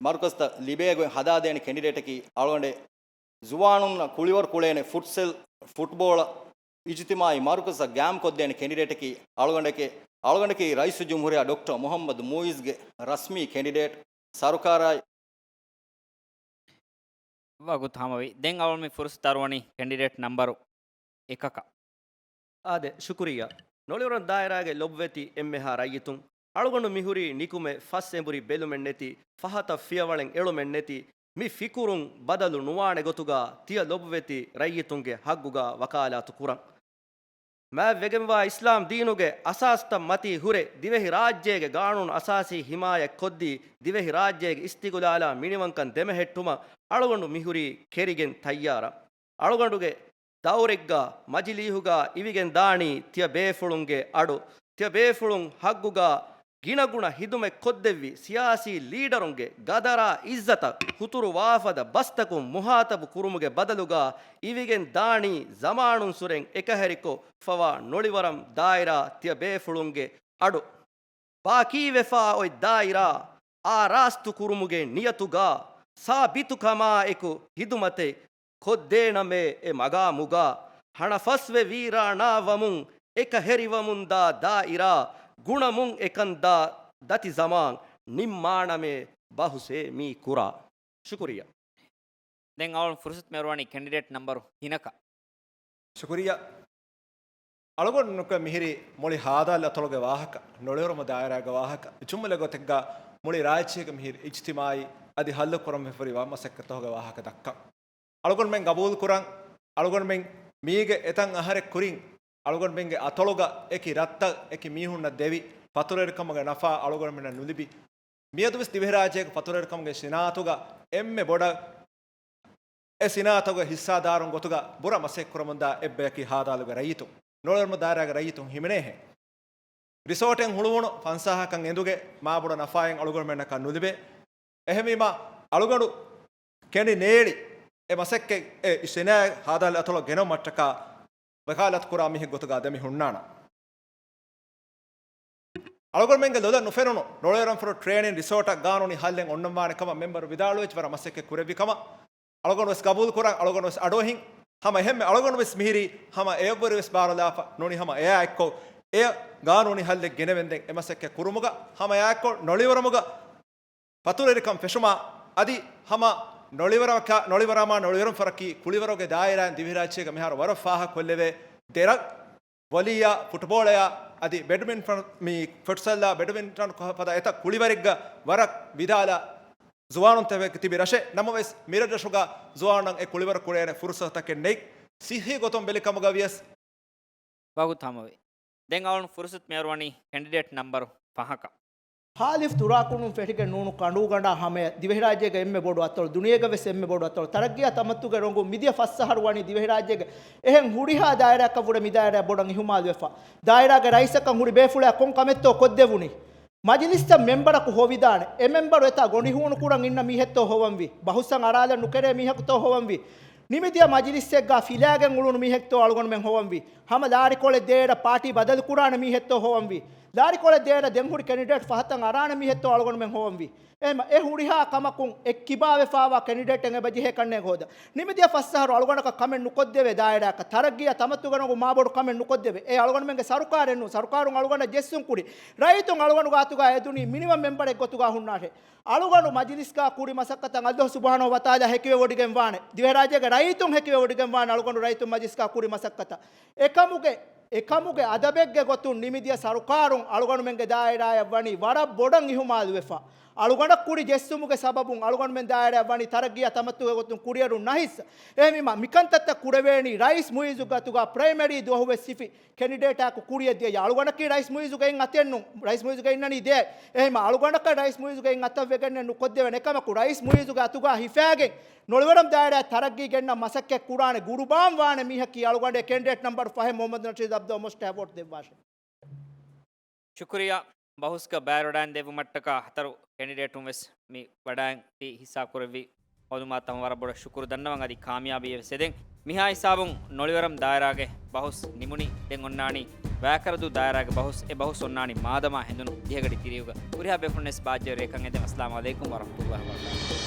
މަރުކަޒުތައް ލިބޭގޮތް ހަދާދޭނެ ކެންޑިޑޭޓަކީ އަޅުގަނޑެއް. ޒުވާނުންނަށް ކުޅިވަރު ކުޅޭނެ ފުޓްސަލް، ފުޓްބޯޅަ، އިޖުތިމާއީ މަރުކަޒަށް ގާއިމްކޮށްދޭނެ ކެންޑިޑޭޓަކީ އަޅުގަނޑެކޭ. އަޅުގަނޑަކީ ރައީސުލްޖުމްހޫރިއްޔާ ޑޮކްޓަރ މުހައްމަދު މުއިއްޒުގެ ރަސްމީ ކެންޑިޑޭޓް ސަރުކާރާއި. ވަގުތު ހަމަވި. ދެން އަޅުގަނޑު މި ފުރުސަތު އަރުވަނީ ކެންޑިޑޭޓް ނަމްބަރު އެކަކަށް. އާދެ، ޝުކުރިއްޔާ. ނޮޅިވަރަން ދާއިރާގެ ލޮބުވެތި އެންމެހާ ރައްޔިތުން، އަޅުގަނޑު މިހުރީ ނިކުމެ ފަސް އެނބުރި ބެލުމެއް ނެތި، ފަހަތަށް ފިޔަވަޅެއް އެޅުމެއް ނެތި، މި ފިކުރުން ބަދަލު ނުވާނެ ގޮތުގަ ތިޔަ ލޮބުވެތި ރައްޔިތުންގެ ހައްގުގަ ވަކާލާތު ކުރަން. މާތްވެގެންވާ އިސްލާމް ދީނުގެ އަސާސްތައް މަތީ ހުރެ، ދިވެހި ރާއްޖޭގެ ގާނޫނު އަސާސީ ހިމާޔަތް ކޮށްދީ، ދިވެހި ރާއްޖޭގެ އިސްތިގުލާލާ މިނިވަންކަން ދެމެހެއްޓުމަށް އަޅުގަނޑު މިހުރީ ކެރިގެން ތައްޔާރަށް. އަޅުގަނޑުގެ ދައުރެއްގަ މަޖިލީހުގަ އިވިގެން ދާނީ ތިޔަ ބޭފުޅުންގެ އަޑު، ތިޔަ ބޭފުޅުން ހައްގުގަ ގިނަގުނަ ހިދުމަތް ކޮށްދެއްވި ސިޔާސީ ލީޑަރުންގެ ގަދަރާ އިއްޒަތަށް ހުތުރުވާފަދަ ބަސްތަކުން މުހާތަބު ކުރުމުގެ ބަދަލުގަ އިވިގެން ދާނީ ޒަމާނުންސުރެން އެކަހެރިކޮށް ފަވާ ނޮޅިވަރަން ދާއިރާ ތިޔަ ބޭފުޅުންގެ އަޑު. ބާކީވެފާ އޮތް ދާއިރާ އާރާސްތު ކުރުމުގެ ނިޔަތުގަ ސާބިތުކަމާއެކު ހިދުމަތެއް ކޮށްދޭނަމޭ އެ މަގާމުގަ ހަނަފަސްވެ ވީރާނާވަމުން އެކަހެރިވަމުންދާ ދާއިރާ ގުނަމުން އެކަންދާ ދަތި ޒަމާން ނިންމާނަމޭ ބަހުސޭ މީ ކުރާ. ޝުކުރިއްޔާ. ދެން އަޅުން ފުރުސަތު މިއަރުވަނީ ކެނޑިޑޭޓް ނަމްބަރު ތިނަކަށް. ޝުކުރިއްޔާ. އަޅުގަނޑު ނުކު މިހިރީ މުޅި ހާދާލި އަތޮޅުގެ ވާހަކަ، ނޮޅިވަރަމު ދާއިރާގެ ވާހަކަ، ޖުމްލަ ގޮތެއްގަ މުޅި ރާއްޖޭގެ މިހިރީ އިޖްތިމާއީ އަދި ހައްލު ކުރަން ވެފަރި ވާ މަސައްކަތްތަކުގެ ވާހަކަ ދައްކަން. އަޅުގަނޑުމެން ގަބޫލު ކުރަން، އަޅުގަނޑުމެން މީގެ އެތަން އަހަރެއް ކުރިން، އަޅުގަނޑުމެންގެ އަތޮޅުގަ އެކި ރަށްތައް އެކި މީހުންނަށް ދެވި، ފަތުރުވެރިކަމުގެ ނަފާ އަޅުގަނޑުމެންނަށް ނުލިބި، މިއަދުވެސް ދިވެހިރާއްޖޭގެ ފަތުރުވެރިކަމުގެ ސިނާއަތުގަ އެންމެ ބޮޑަށް އެ ސިނާއަތުގެ ހިއްސާދާރުން ގޮތުގަ ބުރަ މަސައްކަތް ކުރަމުންދާ އެއްބަޔަކީ ހާދާލުގެ ރައްޔިތުން، ނޮޅިވަރަމު ދާއިރާގެ ރައްޔިތުން ހިމެނޭހެން. ރިސޯޓެއް ހުޅުވުނު ފަންސާހަކަށް އެނދުގެ މާބޮޑަށް ނަފާއެއް އަޅުގަނޑުމެންނަކަށް ނުލިބޭ. އެހެންވީމާ، އަޅުގަނޑު ކެނޑި ނޭޅި އެ މަސައްކަތް އެ ސިނާއަތް ހާދާލި އަތޮޅަށް ގެނައުމަށްޓަކާ ވަކާލަތު ކުރާ މީހެއް ގޮތުގަ އަދަ މި ހުންނާނަން. އަޅުގަނޑުމެންގެ ލޮލަށް ނުފެނުނު ނޮޅިވަރަމު ފަރު ޓްރޭނިން ރިސޯޓަށް ގާނޫނީ ހައްލެއް އޮންނަންވާނެ ކަމަށް މެމްބަރު ވިދާޅުވެއްޖެ. ވަރަށް މަސައްކަތް ކުރެއްވި ކަމަށް އަޅުގަނޑު ވެސް ގަބޫލު ކުރަން، އަޅުގަނޑު ވެސް އަޑުއެހިން. ހަމަ އެހެންމެ އަޅުގަނޑު ވެސް މިހިރީ ހަމަ އެއަށްވުރެ ވެސް ބާރުލާފަ ނޫނީ ހަމަ އެއާ އެއްކޮށް އެ ގާނޫނީ ހައްލެއް ގެނެވެންދެން އެ މަސައްކަތް ކުރުމުގަ ހަމަ އެއާ އެއްކޮށް ނޮޅިވަރަމުގަ ފަތުރުވެރިކަން ފެށުމާ އަދި ހަމަ ނޮޅިވަރަމަކާ-، ނޮޅިވަރަމާ ނޮޅިވަރަމު ފަރަކީ ކުޅިވަރުގެ ދާއިރާއިން ދިވެހިރާއްޖޭގަ މިހާރު ވަރަށް ފާހަގަކޮށްލެވޭ ދެރަށް ވޮލީއާ، ފުޓްބޯޅަޔާ އަދި ބެޑްމިންޓަން، މި ފުޓްސަލްއާ ބެޑްމިންޓަން ފަދަ އެތައް ކުޅިވަރެއްގަ ވަރަށް ވިދާލާ ޒުވާނުންތަކެއް ތިބި ރަށެއް. ނަމަވެސް، މިރަށްރަށުގަ ޒުވާނުންނަށް އެ ކުޅިވަރު ކުރޭނެ ފުރުސަތުތަކެއް ނެތް. ސިއްހީ ގޮތުން ބެލިކަމުގަ ވިޔަސް، ވަގުތު ހަމަވޭ. ދެން އަޅުން ފުރުސަތު މިއަރުވަނީ ކެނޑިޑޭޓް ނަމްބަރު ފަހަކަށް. ހާލިފް ތުރާކުނުން ފެށިގެން ނޫނު ކަނޑޫގަނޑާ ހަމަޔަށް ދިވެހިރާއްޖޭގެ އެންމެ ބޮޑު އަތޮޅު، ދުނިޔޭގަ ވެސް އެންމެ ބޮޑު އަތޮޅު، ތަރައްގީއާ ތަމައްތުގެ ރޮނގުން މިދިޔަ ފަސް އަހަރު ވަނީ ދިވެހިރާއްޖޭގެ އެހެން ހުރިހާ ދާއިރާއަކަށް ވުރެ މި ދާއިރާ ބޮޑަށް އިހުމާލުވެފަ. ދާއިރާގެ ރައީސަކަށް ހުރި ބޭފުޅާ ކޮން ކަމެއްތޯ ކޮށްދެވުނީ؟ މަޖިލިސްތައް މެންބަރަކު ހޮވިދާނެ. އެ މެންބަރު އެތާ ގޮނޑި ހޫނުކުރަން އިންނަ މީހެއްތޯ ހޮވަންވީ؟ ބަހުސްއަށް އަރާލަން ނުކެރޭ މީހަކުތޯ ހޮވަންވީ؟ ނިމިދިޔަ މަޖިލިސްއެއްގަ ފިލާގެން އުޅުނު މީހެއްތޯ އަޅުގަނޑުމެން ހޮވަންވީ؟ ހަމަ ލާރިކޮޅެއް ދޭއަޑަށް ޕާޓީ ބަދަލުކުރާނެ މީހެއްތޯ ހޮވަންވީ؟ ލާރިކޮޅެއް ދޭއަޑަށް ދެން ހުރި ކެނޑިޑޭޓް ފަހަތަށް އަރާނެ މީހެއްތޯ އަޅުގަނޑުމެން ހޮވަންވީ؟ އެހެމަ އެ ހުރިހާ ކަމަކުން އެއްކިބާވެފާވާ ކެނޑިޑޭޓެއް އެބަޖެހޭ ކަންނޭނގެ ހޯދަން. ނިމިދިޔަ ފަސް އަހަރު އަޅުގަނޑަކަށް ކަމެއް ނުކޮށްދެވޭ ދާއިރާއަކަށް، ތަރައްގީއާ ތަމައްތުގެ ރޮނގުން މާބޮޑު ކަމެއް ނުކޮށްދެވޭ. އެ އަޅުގަނޑުމެންގެ ސަރުކާރެއް ނޫން. ސަރުކާރުން އަޅުގަނޑަށް ޖެއްސުން ކުރި. ރައްޔިތުން އަޅުގަނޑު ގާތުގަ އެދުނީ މިނިމަމް މެމްބަރެއް ގޮތުގަ ހުންނާށޭ. އަޅުގަނޑު މަޖިލިސްގަ ކުރި މަސައްކަތަށް އައްލާހު ސުބްޙާނަހޫ ވަތަޢާލާ ހެކިވެވޮޑިގެން ވާނެ. ދިވެހިރާއްޖޭގެ ރައްޔިތުން ހެކިވެވޮޑިގެން ވާނެ އަޅުގަނޑު ރައްޔިތުން މަޖިލިސްގަ ކުރި މަސައްކަތަށް. އެކަމުގެ، އެކަމުގެ އަދަބެއްގެ ގޮތުން ނިމިދިޔަ ސަރުކާރުން އަޅުގަނޑުމެންގެ ދާއިރާއަށް ވަނީ ވަރަށް ބޮޑަށް އިހުމާލުވެފަ. އަޅުގަނޑަށް ކުރި ޖެއްސުމުގެ ސަބަބުން އަޅުގަނޑުމެން ދާއިރާއަށް ވަނީ ތަރައްގީއާ ތަމައްތުގެ ގޮތުން ކުރިއެރުން ނަހިއްސަ. އެހެންވީމާ، މިކަންތައްތައް ކުރެވޭނީ ރައީސް މުއިއްޒު ގަތުގަ ޕްރައިމަރީ ދުވަހު ވެސް ހިފި ކެނޑިޑޭޓާއެކު ކުރިއަށް ދިޔައީ. އަޅުގަނޑަކީ ރައީސް މުއިއްޒުގެ އިން އަތެއް ނޫން. ރައީސް މުއިއްޒުގެ އިންނަނީ ދޭ. އެހެންވީމާ، އަޅުގަނޑަކަށް ރައީސް މުއިއްޒުގެ އިން އަތަށް ވެގެންނެއް ނުކޮށްދެވޭނެ. އެކަމަކު، ރައީސް މުއިއްޒުގެ އަތުގަ ހިފާގެން ނޮޅިވަރަމް ދާއިރާއަށް ތަރައްގީ ގެންނަން މަސައްކަތް ކުރާނެ ގުރުބާން ވާނެ މީހަކީ އަޅުގަނޑު ކެނޑިޑޭޓް ނަމްބަރު ފަހެއް މުޙައްމަދު ނަޝީދު ޢަބްދުﷲ މޮށްޓަށް ވޯޓް ދެއްވާށެ. ޝުކުރިއްޔާ. ބަހުސްގަ ބައިވެރިވެވަޑައިގެން ދެއްވުމަށްޓަކާ ހަތަރު ކެނޑިޑޭޓުން ވެސް މި ވަޑައިގެން ތި ހިއްސާ ކުރެއްވި މަޢުލޫމާތު ހަމަ ވަރަށް ބޮޑަށް ޝުކުރު ދަންނަވަން. އަދި ކާމިޔާބީ ވެސް އެދެން. މިހާ ހިސާބުން ނޮޅިވަރަމް ދާއިރާގެ ބަހުސް ނިމުނީ. ދެން އޮންނާނީ ވައިކަރަދޫ ދާއިރާގެ ބަހުސް. އެ ބަހުސް އޮންނާނީ މާދަމާ ހެނދުނު ދިހަގަޑި ތިރީހުގަ. ހުރިހާ ބޭފުޅުން ވެސް ބާއްޖަވެރި ރެއެއްކަން އެދެން. އައްސަލާމު ޢަލައިކުމް ވަރަޙްމަތުﷲ ވަބަރަކާތުހު.